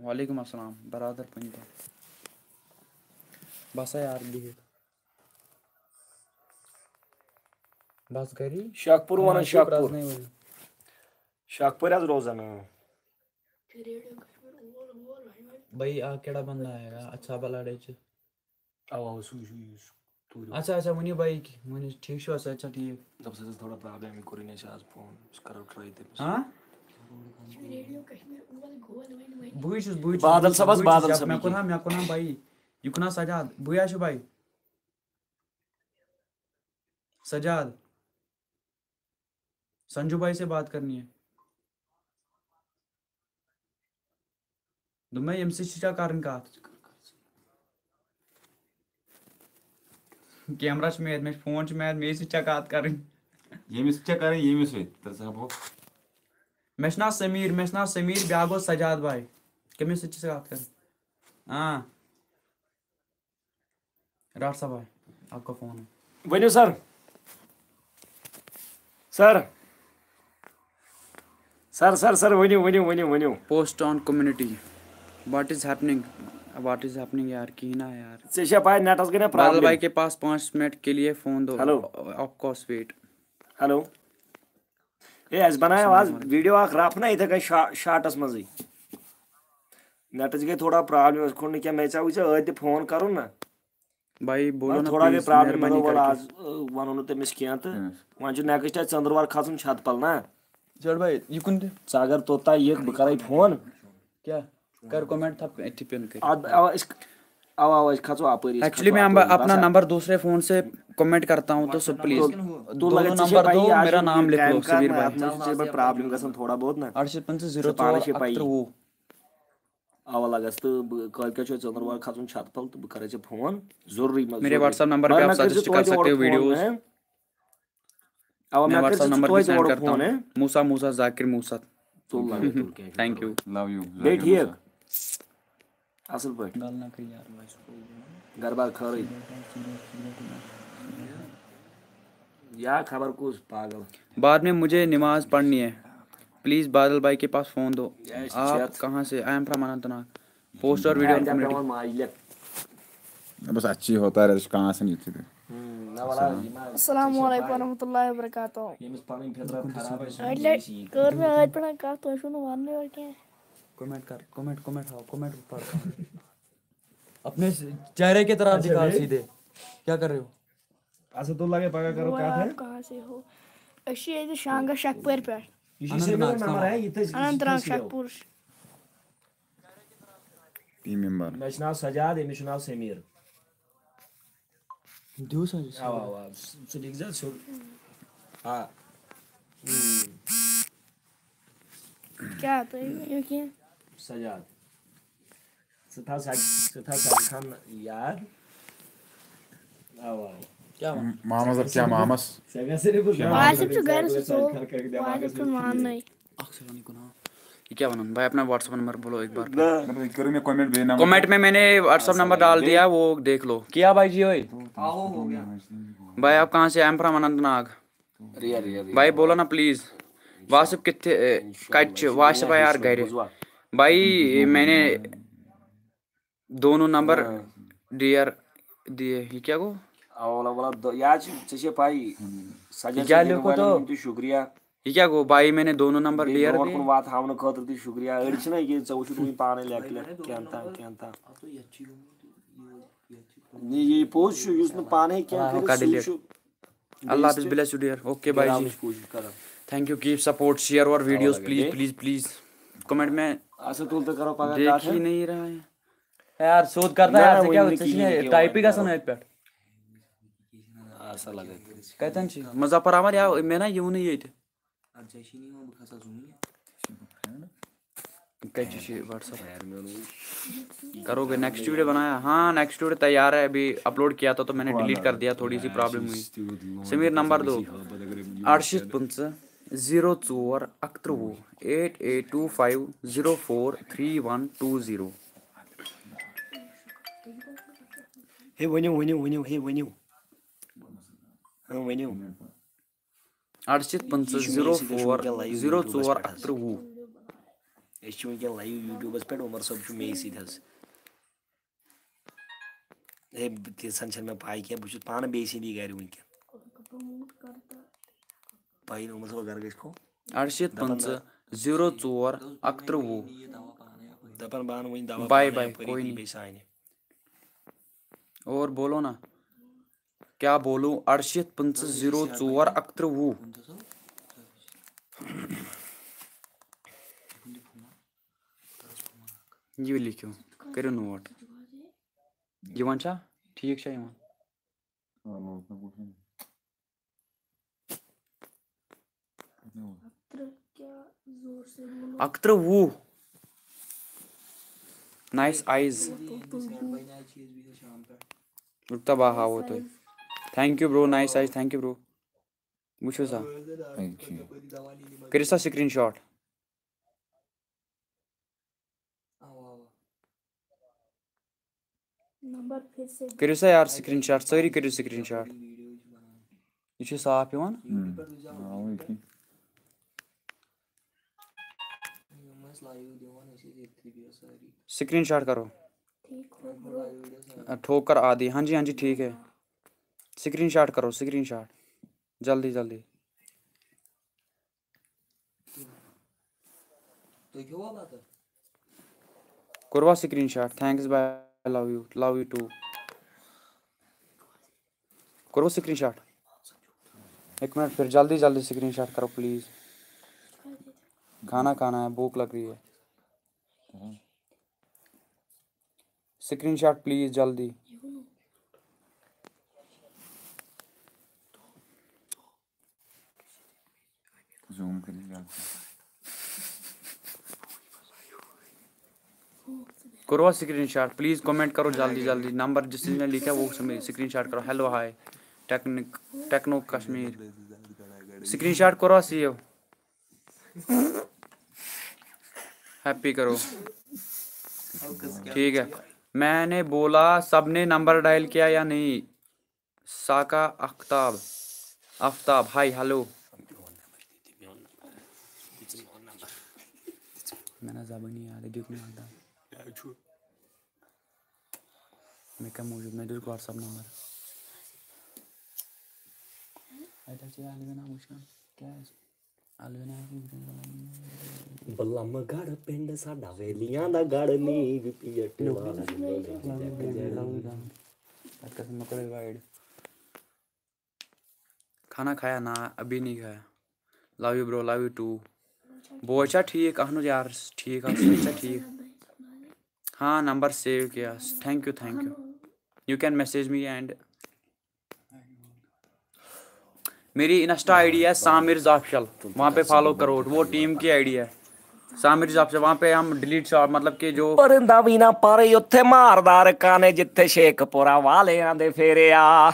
وعلیکم السلام برادر پنجاب۔ بس یار بِہِتھ۔ بس گری۔ شیخ پوٗر وَنان، شیخ پوٗر۔ پرٛزنٲیِو۔ شیخ پوٗر حظ روزان، اۭں۔ بھائی آ کیڑا بندہ آئے گا؟ اچھا بلا ڈیچ۔ اَوا، اَوا، سُے، سُے، یُس توٗرۍ اوس۔ اچھا اچھا، ؤنِو بھائی، ؤنِو ٹھیٖک چھُو حظ؟ اچھا ٹھیٖک۔ دَپُس حظ تھوڑا پرابلم، أمۍ کوٚرُے نہٕ اَسہِ آز فون، أسۍ کَرو ٹراے تٔمِس۔ ہاں؟ بٕے چھُس، بٕے چھُس، بادل صٲب حظ، بٕے چھُس، بادل یَپھ صٲب مےٚ ییٚکیٛاہ۔ کوٚرہا، مےٚ کوٚرہا بھائی، یہِ کُنہ سجاد، بٕے ہا چھُ بھائی۔ سجاد۔ संजू भाई से बात करनी है। دوٚپمَے ییٚمہِ سۭتۍ چھِ ژےٚ کَرٕنۍ کَتھ۔ کیمرا چھُ مےٚ اَتہِ، مےٚ چھُ فون چھُ مےٚ اَتہِ، مےٚ سۭتۍ چھےٚ کَتھ کَرٕنۍ۔ ییٚمِس سۭتۍ چھےٚ کَرٕنۍ، ییٚمِس سۭتۍ۔ تَتھ ژٕ ہٮ۪مہٕ بہٕ۔ مےٚ چھُ ناو سمیٖر، مےٚ چھُ ناو سمیٖر، بیٛاکھ گوٚو سجاد بھائی۔ کٔمِس سۭتۍ چھِ ژےٚ کَتھ کَرٕنۍ؟ آ۔ ڈاکٹر صاحب بھائی، آپ کا فون ہے۔ ؤنِو سر۔ سر۔ سر، سر، سر، ؤنِو، ؤنِو، ؤنِو، ؤنِو۔ Post on community۔ What is happening? What is happening یار؟ کِہیٖنۍ نا یار۔ ژےٚ چھےٚ پَے نیٹَس گٔے نا بادل problem۔ بھائی کے پاس پانچ منٹ کے لیے فون دو۔ Hello. Of course wait۔ Hello. ہے، اَسہِ بَنایو آز ویٖڈیو اَکھ رَف نا یِتھَے کٔنۍ شا-، شاٹَس منٛزٕے۔ نیٹَس گٔے تھوڑا problem، اَسہِ کوٚر نہٕ کینٛہہ، مےٚ ژےٚ وٕچھِ ٲدۍ تہِ فون کَرُن نا۔ بھائی بولو وۄنۍ نا تھوڑا گٔے please، problem، مےٚ مہربٲنی دوٚپ وَلہٕ کٔرِتھ۔ آز، اۭں، وَنو نہٕ تٔمِس کینٛہہ تہٕ اۭں۔ وۄنۍ چھُ next اَسہِ ژٔنٛدٕروار کھَسُن چھَتہٕ پَل نا۔ جَٹ بھائی، یہِ کُن تہِ۔ ژٕ اگر توٚتام یِکھ، بہٕ کَرَے فون۔ کیٛاہ؟ کَر comment تھَپ أتھی pin کٔرِتھ۔ اَدٕ اَوا أسۍ، اَوا، اَوا، أسۍ کھَسو اَپٲری، أسۍ actually کھَسو مےٚ اَمبہٕ اَپٲری، اَپنا باسان۔ نمبر دوسرے فون سے comment کرتا ہوں تو سب please۔ تُل، تُل، دونوں لگا ژےٚ چھےٚ نمبر پَیی، دو، آز میرا چھُ نام لکھ لو، کامہِ کار سبیٖر نا، بھائی۔ اَتھ منٛز چھِ ژےٚ پَتہٕ problem گژھان تھوڑا بہت نا۔ اَڑٕ شیٖتھ پٕنٛژٕہ زیٖرو ژےٚ پانَس ژور چھےٚ پَیی۔ اَکترٛہ وُہ۔ اَوا لگس تہٕ بہٕ کٲلۍ کٮ۪تھ چھُ ژٔنٛدٕروار کھَسُن چھَتہٕ پَل تہٕ بہٕ کَرَے ژےٚ فون ضروٗری منٛز مےرے ضروٗری۔ WhatsApp نمبر پہ مگر آپ مےٚ کٔرۍ suggest زِ کر توتہِ سکتے ہو اورٕ فون، videos۔ ہہ؟ اَوا، مےٚ مےٚ کٔرۍ WhatsApp زِ نمبر ژٕ بھی توتہِ send اورٕ کرتا فون، ہوں۔ ہہ؟ موسیٰ، موسیٰ، ذاکر موسیٰ۔ تُل لگے، تُل کینٛہہ چھُنہٕ۔ Thank you۔ Love you، بیٚیہِ ذاکر ٹھیٖک؟ موسیٰ۔ اَصٕل پٲٹھۍ۔ گَلہٕ نہ کٔرۍ یار۔ گَرٕ بار خٲرٕے۔ یا خبر کُس پاگل۔ بعد میں مجھے نماز پڑھنی ہے۔ Please بادل بھائی کے پاس فون دو۔ یہِ آسہِ آپ چٮ۪تھ۔ کہاں سے؟ I am from Anant Nag. Post اور video on community۔ پٮ۪وان ماجہِ لیٚکھ۔ بس اچھی ہوتا ہے، رہتا ہے، کہاں سے نہیں تھے۔ ہم، نہ ولا، یہِ ما، السلام علیکم ورحمۃ اللہ وبرکاتہ۔ ییٚمِس پنٕنۍ فطرت خراب آسہِ، سُہ اَکہِ لٹہِ یی۔ کٔر مےٚ أتھۍ پٮ۪ٹھ کَتھ، تُہۍ چھِو نہٕ وَننٕے یورٕ کینٛہہ۔ Comment کر، comment، comment ہاو، comment پَر۔ اپنے چہرے کی طرف اچھا، دکھا بیٚیہِ؟ سیدھے۔ کیا کر رہے ہو؟ اچھا، تو لگے پگاہ کرو وہ کتھ، آپ ہے؟ کہاں سے ہو؟ أسۍ چھِ ییٚتہِ شانگا شکپورِ پٮ۪ٹھ۔ یہِ چھُ اننت سیمِنار ناگ نمبر، سلام۔ ہے، یہِ تھٲیزِ، یہِ اننت چھُ ناگ تھٲیزِ سیو۔ شکپور۔ Team member۔ مےٚ چھُ ناو سجاد، أمِس چھُ ناو سمیٖر۔ دِیِو سا یہِ اوا، اوا، سُہ، سُہ لیکھزِ سیوٚد۔ آ۔ کیٛاہ تُہۍ ؤنِو کینٛہہ؟ سجاد۔ ژٕ تھاو سا، ژٕ تھاو سا خان یاد۔ اوا، اوا۔ کیٛاہ وَنہٕ؟ مامس، اب کیٛاہ مامس؟ ژےٚ گژھِ نہٕ بہٕ کیٛاہ زانُن۔ واصف چھُ گرِ، سُہ ژوٚل۔ واصف چھُنہٕ ماننٕے۔ اکھ second، یہِ کُن ہاو۔ یہ کیا بنان؟ بھائی، اپنا WhatsApp نمبر بولو ایک بار۔ نہ۔ مطلب، یہِ کٔرِو مےٚ comment بیٚیہِ نمبر۔ Comment میں میں نے WhatsApp نمبر ڈال دیا، وہ دیکھ لو۔ کیا بھائی جی ہوئے؟ آ، ہو، ہو گیا۔ بھائی، آپ کہاں سے؟ I am from Anant Nag. ریا، ریا، ریا۔ بھائی، بولو نا please۔ واصف کتھ، اے، کتہِ چھُ؟ واصف آ یار گرِ۔ بوزوا۔ بھائی، میں نے دونوں نمبر ہاں۔ Dear دیے۔ یہ کیا گو؟ اولا، اولا، دو-، یا چھِ، ژےٚ چھےٚ پَیی، سجن یہِ کیٛاہ سٕنٛدٮ۪ن لیوٚکھوٕ والٮ۪ن تۄہہِ؟ ہُنٛد تہِ شُکریہ۔ یہِ کیٛاہ گوٚو؟ بھائی، میں نے دونوں نمبر بیٚیہِ Dear برونٛٹھ دیے۔ کُن واتہٕ ہاونہٕ خٲطرٕ تہِ شُکریہ۔ أڑۍ چھِنہ یہِ، ژےٚ وٕچھُتھ وٕنہِ پانَے لیکھٕ لیکھٕ کینٛہہ تام، کینٛہہ تام۔ نہ، یہِ پوٚز چھُ، یُس نہٕ پانَے کینٛہہ آ، ہو، کَرِ، کَر سُے delete۔ چھُ اللہ حافظ، بیٚیِس تہِ bless you dear۔ Okay، بھائی جی۔ گِراونٕچ کوٗشِش کران۔ Thank you، keep support، share اور videos، اَوا لگے please، بیٚیہِ۔ Please، please۔ Comment میں اچھا، تُل تہٕ کرو پگاہ دیکھ کَتھ، ہی ہہ؟ نہیں رہا ہے۔ یار، سیوٚد کر تہٕ نہ، یار، ژےٚ وٕنہِ کیٛاہ، نہٕ ژےٚ چھِ کِہیٖنۍ، یہِ یہِ کیٛاہ type-ٕے وَنہٕ گژھان کرو؟ أتھۍ پٮ۪ٹھ۔ آسا لگے۔ کَتٮ۪ن چھِ؟ مظفر احمد، یا مےٚ نا یِونٕے ییٚتہِ۔ اَدٕ ژےٚ چھِی نہٕ یِوان، بہٕ کھسہٕ ہا زوٗنہِ۔ کَتہِ چھِ یہِ WhatsApp؟ کرو گے next video بنایا۔ ہاں، next video تیار ہے، ابھی upload کیا تھا تو میں نے delete کر دیا، تھوڑی سی problem ہوئی۔ سمیر، نمبر دو۔ اڑشیت پنچہ زیرو ژور اکترہ، eight eight two five zero four three one two zero۔ ہے ؤنِو، ؤنِو، ؤنِو، ہے ؤنِو۔ ہاں، ؤنِو۔ اڑشیت پنچہ زیرو four zero ژور اکترہ۔ أسۍ چھِ وٕنکیٚن live YouTube-س پٮ۪ٹھ، عمر صٲب چھُ مے سۭتۍ حظ۔ ہے، بہٕ تہِ، سن چھَنہٕ مےٚ پَے کینٛہہ، بہٕ چھُس پانہٕ بیٚیہِ سٕنٛدی گرِ وٕنکیٚن۔ پَیی نہٕ عمر صٲب گرٕ گژھِ کھو۔ اڑشیت پنچہ زیرو ژور اکترہ۔ دَپان بہٕ اَنہٕ وٕنہِ دوا bye پانَے bye، یَپٲرۍ کوئی ییٚتی نہیں۔ بیٚیہِ سانہِ۔ اور بولو نا۔ کیٛاہ بولو؟ اڑشیت پنچہ زیرو ژور اکترہ۔ یہِ لیکھِو، کٔرِو note۔ یِوان چھا؟ ٹھیٖک چھا یِوان؟ اکترٕہ، کیٛاہ زور سے بولو۔ اکترٕہ وُہ۔ Nice eyes. رُکتا، بہٕ ہاوو تۄہہِ۔ Thank you bro, nice eyes, thank you bro۔ وٕچھِو سا۔ Thank you۔ کٔرِو سا screenshot۔ نمبر پھر سے۔ کٔرِو سا یار screenshot، سٲری کٔرِو screenshot۔ یہِ چھُ صاف یِوان۔ ہم، ہاں، وہی کی۔ Screenshot کرو۔ ٹھیک ہو برو؟ ٹھوک کر آدھی۔ ہاں جی، ہاں جی، ٹھیک ہے۔ Screenshot کرو، screenshot۔ جلدی، جلدی۔ تُہۍ کھیوٚوا بَتہٕ؟ کوٚروا screenshot؟ Thanks bye, love you, love you too۔ کوٚروا screenshot؟ ایک منٹ، پھر جلدی جلدی screenshot کرو please۔ کھانا کھانا ہے، بھوک لگ رہی ہے۔ Screenshot please جلدی۔ Zoom کٔرِتھ یَلہٕ۔ کوٚروا screenshot؟ Please comment کرو جلدی جلدی۔ نمبر جس نے لکھا وہ screenshot کرو۔ Hello hi technique, techno Kashmir. Screenshot کوٚروا save؟ Happy کرو۔ ٹھیک ہے۔ میں نے بولا سب نے نمبر ڈائل کیا یا نہیں؟ ساکا اختاب، آفتاب، hi, hello۔ مےٚ نہ زبٲنی یاد، دیُت مےٚ اَکھ دَب۔ مےٚ کَمہِ موٗجوٗب؟ مےٚ دیُت WhatsApp نمبر۔ اَتہِ حظ چھِ الوینا وٕچھان۔ کیٛازِ؟ الوینا حظ چھِ وٕچھان۔ بلم گڑھ پنڈ ساڈا ویلیاں دا گڑھ نی وی پی ایٹ۔ تَتہِ کَتھ مےٚ کوٚر avoid۔ کھانا کھایا؟ نا، ابھی نہیں کھایا۔ Love you bro, love you too۔ بوے چھا ٹھیٖک؟ اہن حظ یار، ٹھیٖک حظ، ژٕ چھا ٹھیٖک؟ ہاں، نمبر save کیا۔ Thank you, thank you। You can message me and میری Insta ID ہے Samir's Official، وہاں پہ فالو کرو، وہ ٹیم کی آئی ڈی ہے Samir's Official۔ وہاں پہ ہم ڈیلیٹ شاٹ، مطلب کہ جو پرندہ بھی نہ پر اتھے ماردار کانے جتھے شیخ پورا والے آندے پھیرے آ۔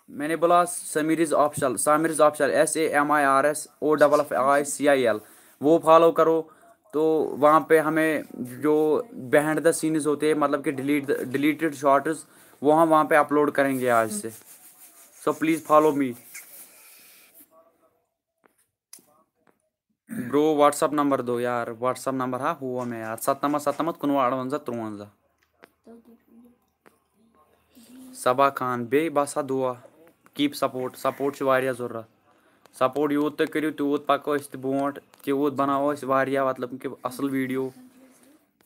میں نے بولا Samir's Official، Samir's Official، S A M I R S O F F I C I L، وہ فالو کرو۔ تو وہاں پہ ہمیں جو بہائنڈ دا سینز ہوتے ہیں، مطلب کہ ڈیلیٹ، ڈیلیٹڈ شاٹس، وہ ہم وہاں پہ اپلوڈ کریں گے آج سے۔ So please follow me۔ برو، WhatsApp نمبر دو یار، WhatsApp نمبر ہا ہوا مےٚ یار، ستنمتھ ستنمتھ کُنوُہ اَرونٛزاہ ترُونٛزاہ۔ صبا خان، بیٚیہِ باسا دُعا، keep support، support چھِ واریاہ ضروٗرت۔ Support یوٗت تُہۍ کٔرِو، تیوٗت پَکو أسۍ تہِ برونٛٹھ، تیوٗت بَناوو أسۍ واریاہ، مطلب کہِ اَصٕل ویٖڈیو،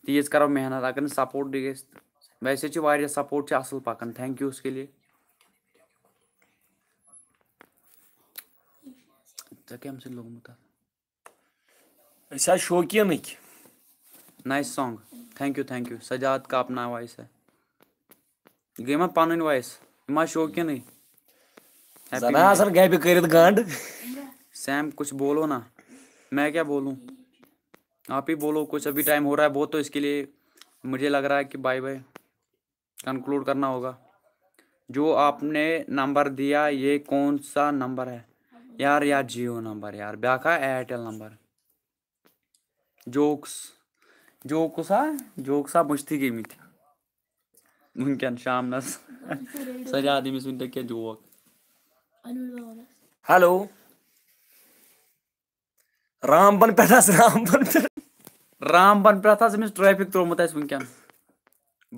تیٖژ کَرو محنت۔ اگر نہٕ support تہِ گژھِ، ویسے چھِ واریاہ support چھِ اَصٕل پَکان، thank you اس کے لیے۔ ژےٚ کَمہِ سۭتۍ لوٚگمُت اَتھ؟ أسۍ حظ شوقیٖنٕکۍ۔ Nice song۔ Thank you, thank you۔ Sajjad کا اپنا وائس ہے۔ یہِ گٔے وۄنۍ پنٕنۍ وائس۔ یِم حظ شوقیٖنٕے۔ Happy زَنہٕ آسان گَبہِ کٔرِتھ گنٛڈ۔ سیم، کچھ بولو نا۔ میں کیا بولوں؟ آپ ہی بولو کچھ، ابھی ٹائم ہو رہا ہے بہت، تو اس کے لیے مجھے لگ رہا ہے کہ bye bye۔ کنکلوڈ کرنا ہوگا۔ جو آپ نے نمبر دیا، یہ کون سا نمبر ہے؟ یار، یار، جیو نمبر یار، بیٛاکھ ہا ایرٹیل نمبر۔ جوکس، جوکس ہا، جوکس ہا مٔشتٕے گٔمٕتۍ وٕنکٮ۪ن شامنس۔ سجاد، أمِس ؤنۍ تو کینٛہہ جوک۔ ہیلو۔ رامبن پٮ۪ٹھ حظ، رامبن پٮ۪ٹھ۔ رامبن پٮ۪ٹھ حظ أمِس ٹریفک ترٛوومُت اَسہِ وٕنکٮ۪ن۔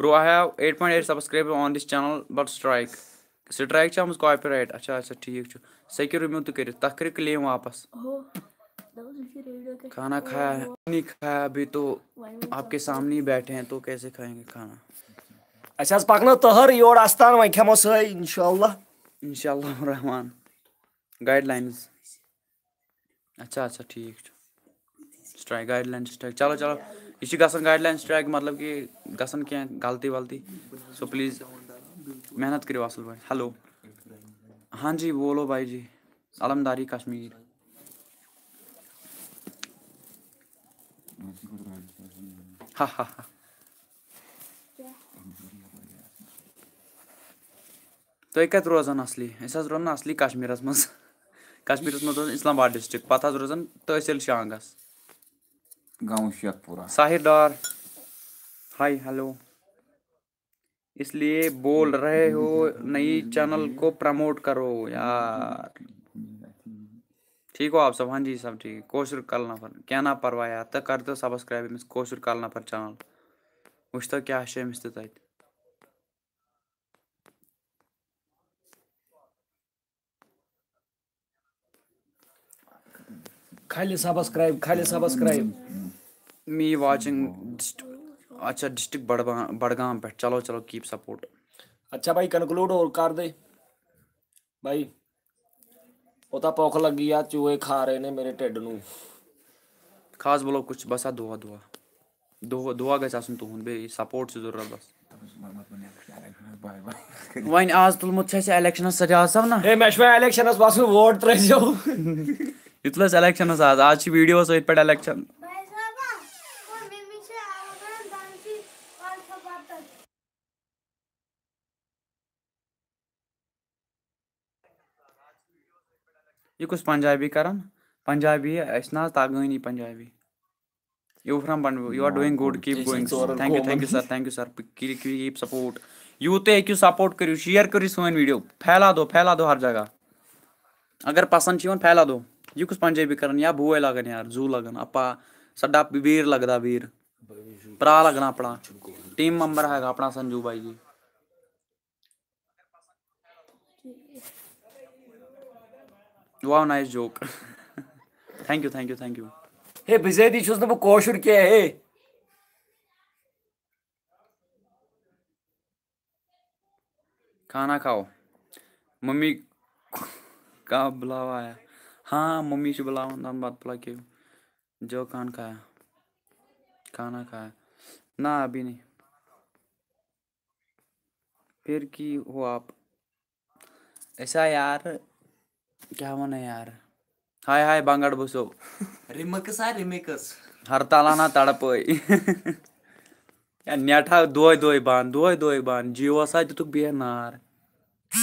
Bro, I have eight point eight subscribers on this channel, but strike. Strike چھِ آمٕژ copyright۔ اچھا، اچھا، ٹھیٖک چھُ۔ سُہ ہیٚکِو remove تہِ کٔرِتھ۔ تَتھ کٔرِو claim واپس۔ کھانا کھایا نہیں کھایا ابھی تو، آپ کے سامنے ہی بیٹھے ہیں تو کیسے کھائیں گے کھانا؟ اَسہِ حظ پَکنٲو تٔہَر یور اَستان، وۄنۍ کھٮ۪مو سۄے اِنشاءاللہ۔ اِنشاءاللہ الرحمن۔ Guidelines۔ اچھا، اچھا، ٹھیٖک چھُ۔ Strike، guideline strike۔ چلو، چلو۔ یہِ چھِ گژھان guideline strike، مطلب کہِ گژھان کینٛہہ غلطی ولطی۔ So please محنت کٔرِو اَصٕل پٲٹھۍ۔ ہیلو۔ ہاں جی، بولو بھائی جی۔ علمداری کشمیر۔ ہا ہا ہا۔ تُہۍ کَتہِ روزان اَصلی؟ أسۍ حظ روزان اَصلی کشمیٖرَس منٛز۔ کشمیٖرَس منٛز روزان اسلام آباد ڈسٹرکٹ، پَتہٕ حظ روزان تحصیٖل شانٛگَس۔ گاؤں شیخ پورہ۔ ساحر ڈار، ہاے، ہیلو۔ اس لیے بول رہے ہو، نئی چینل کو پروموٹ کرو یار۔ ٹھیٖک ہو آپ سب؟ ہاں جی، سب ٹھیٖک۔ کٲشُر کَلہٕ نفر، کینٛہہ نہ پرواے، اَتھ تہٕ کٔرۍتو سبسکرایب أمِس کٲشُر کَلہٕ نفر چینل۔ وٕچھتو کیٛاہ چھُ أمِس تہِ تَتہِ۔ کھلہِ سبسکرایب، کھلہِ سبسکرایب۔ می واچنگ ڈسٹ-، اچھا، ڈسٹرکٹ بڈگام، بڈگام پٮ۪ٹھ۔ چلو، چلو، کیپ سپورٹ۔ اچھا بھائی، کنکلوڈ اور کر دے بھائی۔ پتہ بھوک لگی آ، چوہے کھا رہے نے میرے ٹھڈ نو۔ خاص بولو کچھ، بس آ دعا، دعا۔ دعا، دعا گژھِ آسُن تُہُنٛد، بیٚیہِ سپورٹ چھُ ضروٗرت بس۔ Bye bye. وۄنۍ آز تُلمُت چھُ اَسہِ الیکشنس سجاد صٲب نا۔ ہے، مےٚ چھُ وۄنۍ الیکشنس وَسُن، ووٹ ترٲیزیو۔ یہِ تُل اَسہِ الیکشنس آز، آز چھِ ویڈیوس أتھۍ پٮ۪ٹھ الیکشن۔ بھائی صاحب، اور ممی چھِ آوان دانسی پانٛژھ ہَتھ پتہٕ۔ یہِ کُس پنجابی کران؟ پنجابی، اَسہِ نہ حظ تگٲنی Punjabi. You from Bandu, you are doing good, keep going. Thank you, thank you, sir, thank you, sir. Keep, keep support. یوٗت تُہۍ ہیٚکِو سپورٹ کٔرِو، شیئر کٔرِو سٲنۍ ویڈیو، پھیلا دو، پھیلا دو ہر جگہ۔ اگر پسند چھِ یِوان، پھیلا دو۔ یہِ کُس پنجابی کران؟ یا بوے لگان یار، زوٗ لگان، اپا، سا ڈپ ویر لگدا ویر۔ پرا لگنا اپنا۔ ٹیم ممبر ہے اپنا سنجو بھائی جی۔ Wow, nice joke. Thank you, thank you, thank you. ہے، بِزٲتی چھُس نہٕ بہٕ کٲشُر کینٛہہ، ہے۔ کھانا کھاؤ۔ ممی کا بلاوا ہے؟ ہاں، ممی چھِ بلاوان، دَپان، "بَتہٕ پھوٚلہ کھیٚیِو۔" جو کھانا کھایا؟ کھانا کھایا؟ نہ، ابھی نہیں۔ پھر کی ہو آپ؟ أسۍ آے یار، کیٛاہ وَنو یار؟ ہاے ہاے بنگڑ بسو۔ ریمکس آ، ریمکس۔ ہرتالا نا تڑپٲے۔ یا نیٹ ہا دۄہے دۄہے بنٛد، دۄہے دۄہے بنٛد۔ جیوس ہا دِتُکھ بیٚیہِ نار۔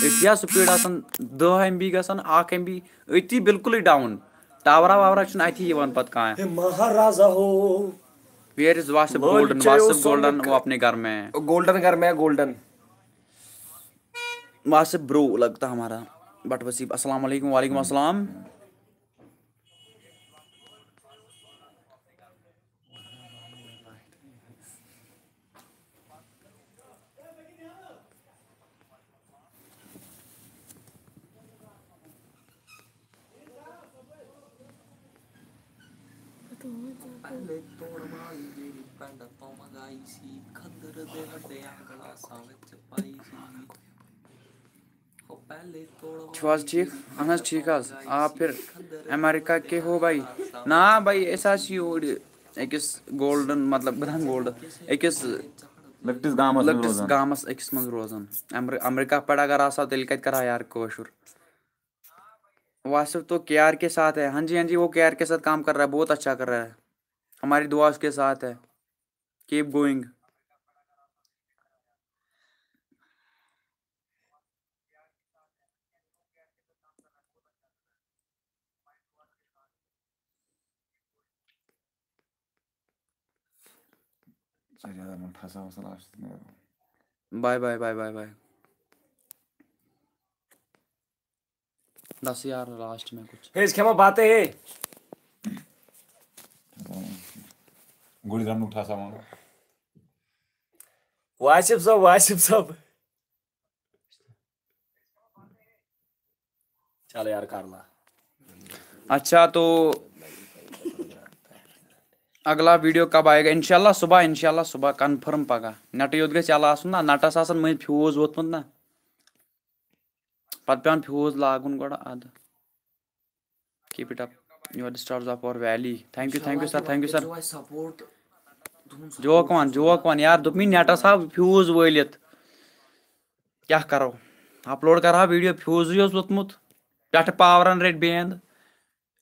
أتی ہا سپیڈ آسان دَہ ایم بی گژھان، اکھ ایم بی أتی بالکلٕے ڈاؤن۔ ٹاورا واورا چھُنہٕ اَتھی یِوان پتہٕ کانٛہہ۔ ہے مہارازا ہو۔ Where is Wasif Golden? Wasif Golden, وہ اپنے گھر میں ہے۔ گولڈن گھر میں ہے، گولڈن۔ واصف برو لگتا ہمارا بٹ وسیب۔ السلام علیکم۔ وعلیکم السلام۔ چھِو حظ ٹھیٖک؟ اہن حظ، ٹھیٖک حظ۔ آپ پھر امریکہ کے ہو بھائی؟ نا بھائی، أسۍ حظ چھِ یوٗرۍ أکِس گولڈن، مطلب، بہٕ دَپہٕ گولڈن، أکِس لۄکٹِس گامَس منٛز لۄکٹِس روزان۔ گامَس أکِس منٛز روزان۔ امر-، امریکہ پٮ۪ٹھ اگر آسہٕ ہاو، تیٚلہِ کَتہِ کَرٕ ہاو یار کٲشُر؟ واصف تو کے آر کے ساتھ ہے۔ ہاں جی، ہاں جی، وہ کے آر کے ساتھ کام کر رہا ہے، بہت اچھا کر رہا ہے، ہماری دعا اس کے ساتھ ہے۔ Keep going. سجاد احمد پھسا اوس لاسٹس نیران۔ باے باے، باے باے، باے۔ دس یار، لاسٹ میں کچھ۔ ہے، أسۍ کھٮ۪مو بتہٕ، ہے۔ گُرۍ درٛمنُک ٹھسا وَنو۔ واصف صٲب، واصف صٲب۔ چلو یار، کر لا۔ اچھا، تو اگلا ویڈیو کب آئے گا؟ انشاءاللہ صبح، انشاءاللہ صبح کنفرم پگاہ۔ نیٹٕے یوت گژھِ یَلہٕ آسُن نا، نٹس آسان مٔنٛزۍ فیوز ووتمُت نا۔ پتہٕ پٮ۪وان فیوز لاگُن گۄڈٕ اَدٕ۔ Keep it up. You are the stars of our valley. Thank you, thank you, sir. Thank you, sir. Joke one, joke one. یار، دوٚپمَے نیٹس آو فیوز وٲلِتھ۔ کیٛاہ کرو؟ اپلوڈ کرہا ویڈیو، فیوزٕے اوس ووٚتھمُت۔ پٮ۪ٹھٕ پاورن رٔٹۍ بینٛد۔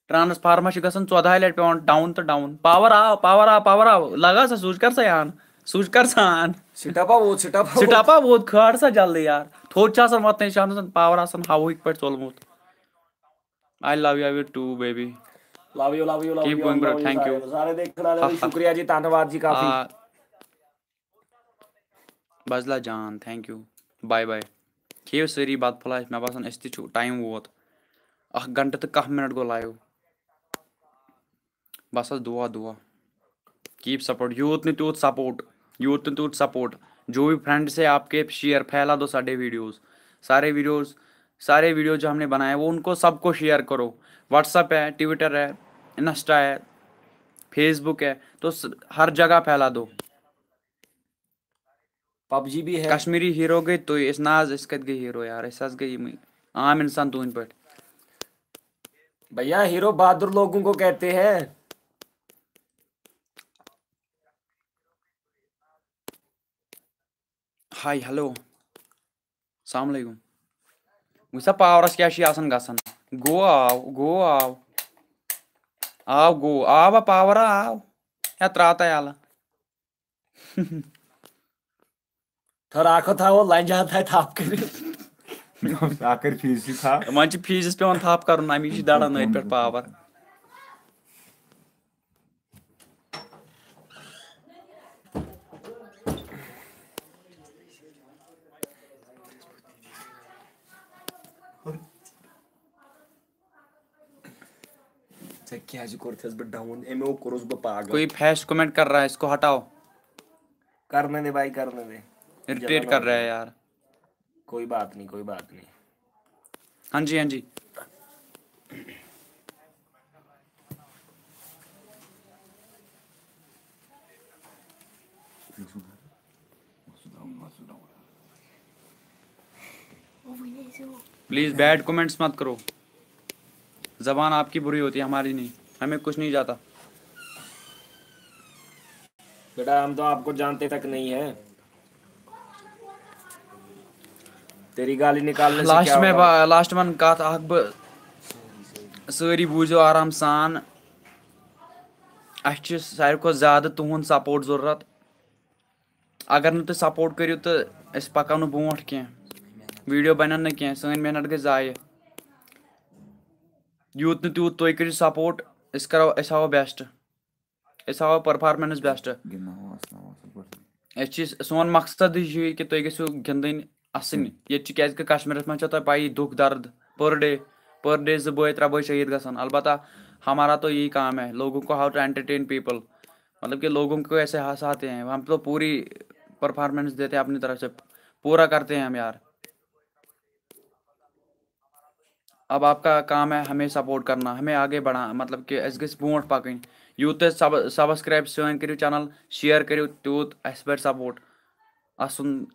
ٹرانسفارمر چھِ گژھان ژۄدہَے لٹہِ پٮ۪وان ڈاوُن تہٕ ڈاوُن۔ پاور آو، پاور آو، پاور آو۔ لگا سا سُچ، کر سا آن، سُچ کر سا آن۔ سٹاپا ووت، سٹاپا ووت۔ سٹاپا ووت، کھٲر سا جلدی یار۔ تھوٚد چھُ آسان وۄتھنَے، چھُ آسان پاور آسان ہوہٕکۍ پٲٹھۍ ژوٚلمُت۔ I love you, I will too, baby. Love you, love you, love you, love you, love you, thank you. سارے دیکھنے والے شکریہ جی، دھنیہ واد جی، کافی۔ آ، بزلا جان، thank you. Bye bye. کھیٚیِو سٲری بتہٕ پھوٚلہ، مےٚ باسان أسۍ تہِ چھُ ٹایم ووت۔ اکھ گھنٹہٕ تہٕ کاہ منٹ گوٚو لایو۔ بس حظ دعا دعا۔ Keep support. یوٗت نہٕ تیوٗت سپورٹ، یوٗت نہٕ تیوٗت سپورٹ۔ جو بھی فرینڈس ہے آپ کے، شیئر پھیلا دو سارے ویڈیوز، سارے ویڈیوز، سارے ویڈیوز جو ہم نے بنائے وہ ان کو سب کو شیئر کرو۔ واٹس ایپ ہے، ٹویٹر ہے، انسٹا ہے، فیس بک ہے، تو س-، ہر جگہ پھیلا دو۔ پب جی بھی ہے۔ کشمیری ہیرو گٔے تُہۍ، أسۍ نہ حظ، أسۍ کتہِ گٔے ہیرو یار، أسۍ حظ گٔے یِمٕے عام انسان تُہنٛدۍ پٲٹھۍ۔ بھیا، ہیرو بہادر لوگوں کو کہتے ہیں۔ ہاے، ہیلو۔ السلام علیکم۔ وٕچھ سا پاورس کیٛاہ چھُ آسان گژھان۔ گوٚو آو، گوٚو آو۔ آو گوٚو، آو ہا پاور آو۔ یا ترٛاو تۄہہِ یَلہٕ۔ تھراکھ تھاوو لنجہِ ہتھ تھاوِ تھپھ کٔرِتھ۔ اکھ کر فیٖس تہِ تھپھ۔ وۄنۍ چھِ فیٖسَس پٮ۪وان تھپھ کَرُن، اَمی چھِ دَران أتھۍ پٮ۪ٹھ پاور۔ ژےٚ کیٛازِ کوٚرتھَس بہٕ ڈاوُن؟ أمۍ کوٚرُس بہٕ پاگل۔ کوئی فیش کمنٹ کر رہا ہے، اس کو ہٹاؤ۔ کرنے دے بھائی، کرنے دے۔ اریٹیٹ کر رہا ہے یار۔ کوئی بات نہیں، کوئی بات نہیں۔ ہاں جی، ہاں جی۔ پلیز بیڈ کمنٹس مت کرو، زبان آپ کی بری ہوتی ہے، ہماری نہیں، ہمیں کچھ نہیں جاتا۔ بیٹا، ہم تو آپ کو جانتے تک نہیں ہیں۔ تیری گالی نکالنے سے لاسٹ کیا میں ہوگا؟ با-، لاسٹ وَن کَتھ اَکھ بہٕ، سٲری بوٗزِو آرام سان۔ اَسہِ چھِ ساروی کھۄتہٕ زیادٕ تُہُنٛد سپورٹ ضروٗرت۔ اگر نہٕ تُہۍ سپورٹ کٔرِو تہٕ أسۍ پَکو نہٕ برونٛٹھ کینٛہہ۔ ویٖڈیو بَنَن نہٕ کینٛہہ، سٲنۍ محنت گٔے ضایع۔ یوٗت نہٕ تیوٗت تُہۍ کٔرِو سپورٹ، أسۍ کَرو، أسۍ ہاوو بیسٹ۔ أسۍ ہاوو پٔرفارمنس بیسٹ۔ گِنٛدناوو، اَسناوو اَصٕل پٲٹھۍ۔ أسۍ چھِ، سون مقصد چھُ یہِ کہِ تُہۍ گٔژھِو گِنٛدٕنۍ اَسٕنۍ۔ ییٚتہِ چھِ، کیٛازِ کہِ کشمیٖرَس منٛز چھےٚ تۄہہِ پَیی، دُکھ درد، per day، per day زٕ بٲے، ترٛےٚ بٲے شہیٖد گژھان۔ البتہ ہمارا تو یہی کام ہے، لوگوں کو how to entertain people، مطلب کہ لوگوں کو ایسے ہنساتے ہیں، ہم تو پوری پرفارمنس دیتے ہیں اپنی طرف سے، پورا کرتے ہیں ہم یار۔ اب آپ کا کام ہے ہمیں سپورٹ کرنا، ہمیں آگے بڑھا، مطلب کہ اَسہِ گژھِ برونٛٹھ پَکٕنۍ۔ یوٗت تُہۍ سب-، سبسکرایب سٲنۍ کٔرِو، چینل شیئر کٔرِو، تیوٗت اَسہِ بَڑِ سپورٹ۔ اَسُن،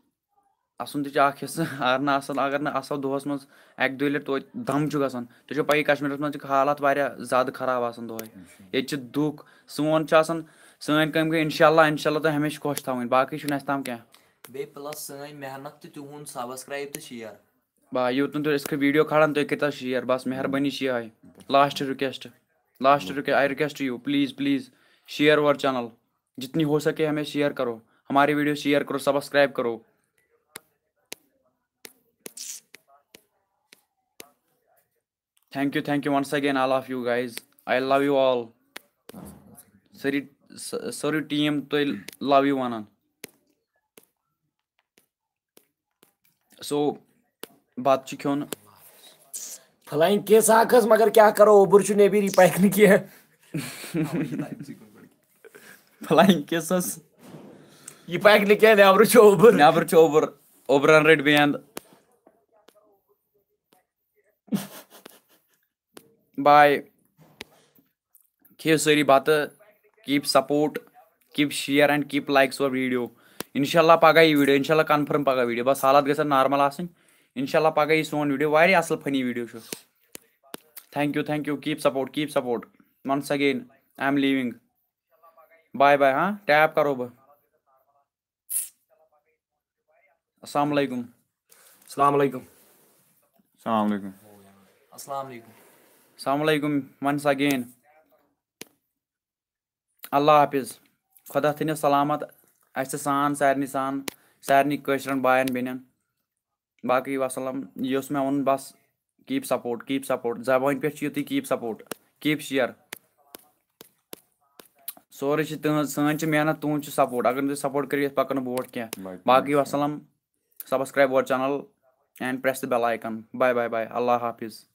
اَسُن تہِ چھُ اَکھ حِصہٕ، اگر نہٕ اَصٕل، اگر نہٕ اَصٕل دۄہَس منٛز اَکہِ دۄیہِ لَٹہِ توتہِ دم چھُ گژھان۔ تُہۍ چھِو پَیی کشمیٖرَس منٛز چھِ حالات واریاہ زیادٕ خراب آسان دۄہَے۔ ییٚتہِ چھِ دُکھ، سون چھُ آسان، سٲنۍ کٲم گٔے اِنشاء اللہ، اِنشاء اللہ تۄہہِ ہمیشہِ خۄش تھاوٕنۍ، باقٕے چھُنہٕ اَسہِ تام کینٛہہ۔ بیٚیہِ پٕلَس سٲنۍ محنت تہٕ تِہُنٛد سبسکرایب تہٕ شیئر۔ با، یوٗت نہٕ تُہۍ أسۍ کھٔ ویٖڈیو کھالان، تُہۍ کٔرۍتو شیئر، بس مہربٲنی چھِ یِہوٚے۔ Last request, last request, I request you, please, please, share our channel. جتنی ہو سکے ہمیں شیئر کرو، ہماری ویڈیو شیئر کرو، سبسکرائب کرو۔ Thank you, thank you once again, all of you guys. I love you all. سٲری، س-، سٲرٕے ٹیٖم تۄہہِ love you وَنان۔ سو، بَتہٕ چھُ کھیوٚن۔ فلائنگ کیس اکھ حظ، مگر کیٛاہ کرو، اوٚبُر چھُ نیبر، یہِ پکہِ نہٕ کینٛہہ۔ فلائنگ کیسَس۔ یہِ پکہِ نہٕ کینٛہہ، نیبرٕ چھُ اوٚبُر۔ نیبرٕ چھُ اوٚبُر۔ اوٚبرَن رٔٹۍ بیٚیہِ اَنٛد۔ Bye. کھیٚیِو سٲری بَتہٕ، keep support, keep share and keep likes our video. انشاءاللہ پگاہ یی ویڈیو، انشاءاللہ confirm پگاہ ویڈیو۔ بس حالات گژھن normal آسٕنۍ۔ انشاءاللہ پگاہ یی سون ویڈیو، واریاہ اصل funny ویڈیو چھُ۔ Thank you, thank you, keep support, keep support. Once again, I am leaving. Bye bye، ہاں؟ Tap کرو بہٕ۔ السلام علیکم۔ السلام علیکم۔ السلام علیکم۔ السلام علیکم۔ السلام علیکم once again. اللہ حافظ. خۄدا تھٲینو سلامت اَسہِ سان، سارنٕے سان، سارنٕے کٲشرٮ۪ن بایَن بیٚنٮ۪ن. باقٕے وسلام. یہِ اوس مےٚ وَنُن بَس. Keep support, keep support. زبٲنۍ پٮ۪ٹھ چھُ یُتُے. Keep support, keep share. سورُے چھِ تُہٕنٛز، سٲنۍ چھِ محنت، تُہُنٛد چھُ support. اگر نہٕ تُہۍ support کٔرِو، أسۍ پَکو نہٕ برونٛٹھ کینٛہہ. وعلیکم باقٕے السلام. وسلام. Subscribe our channel and press the bell icon. Bye bye bye. اللہ حافظ.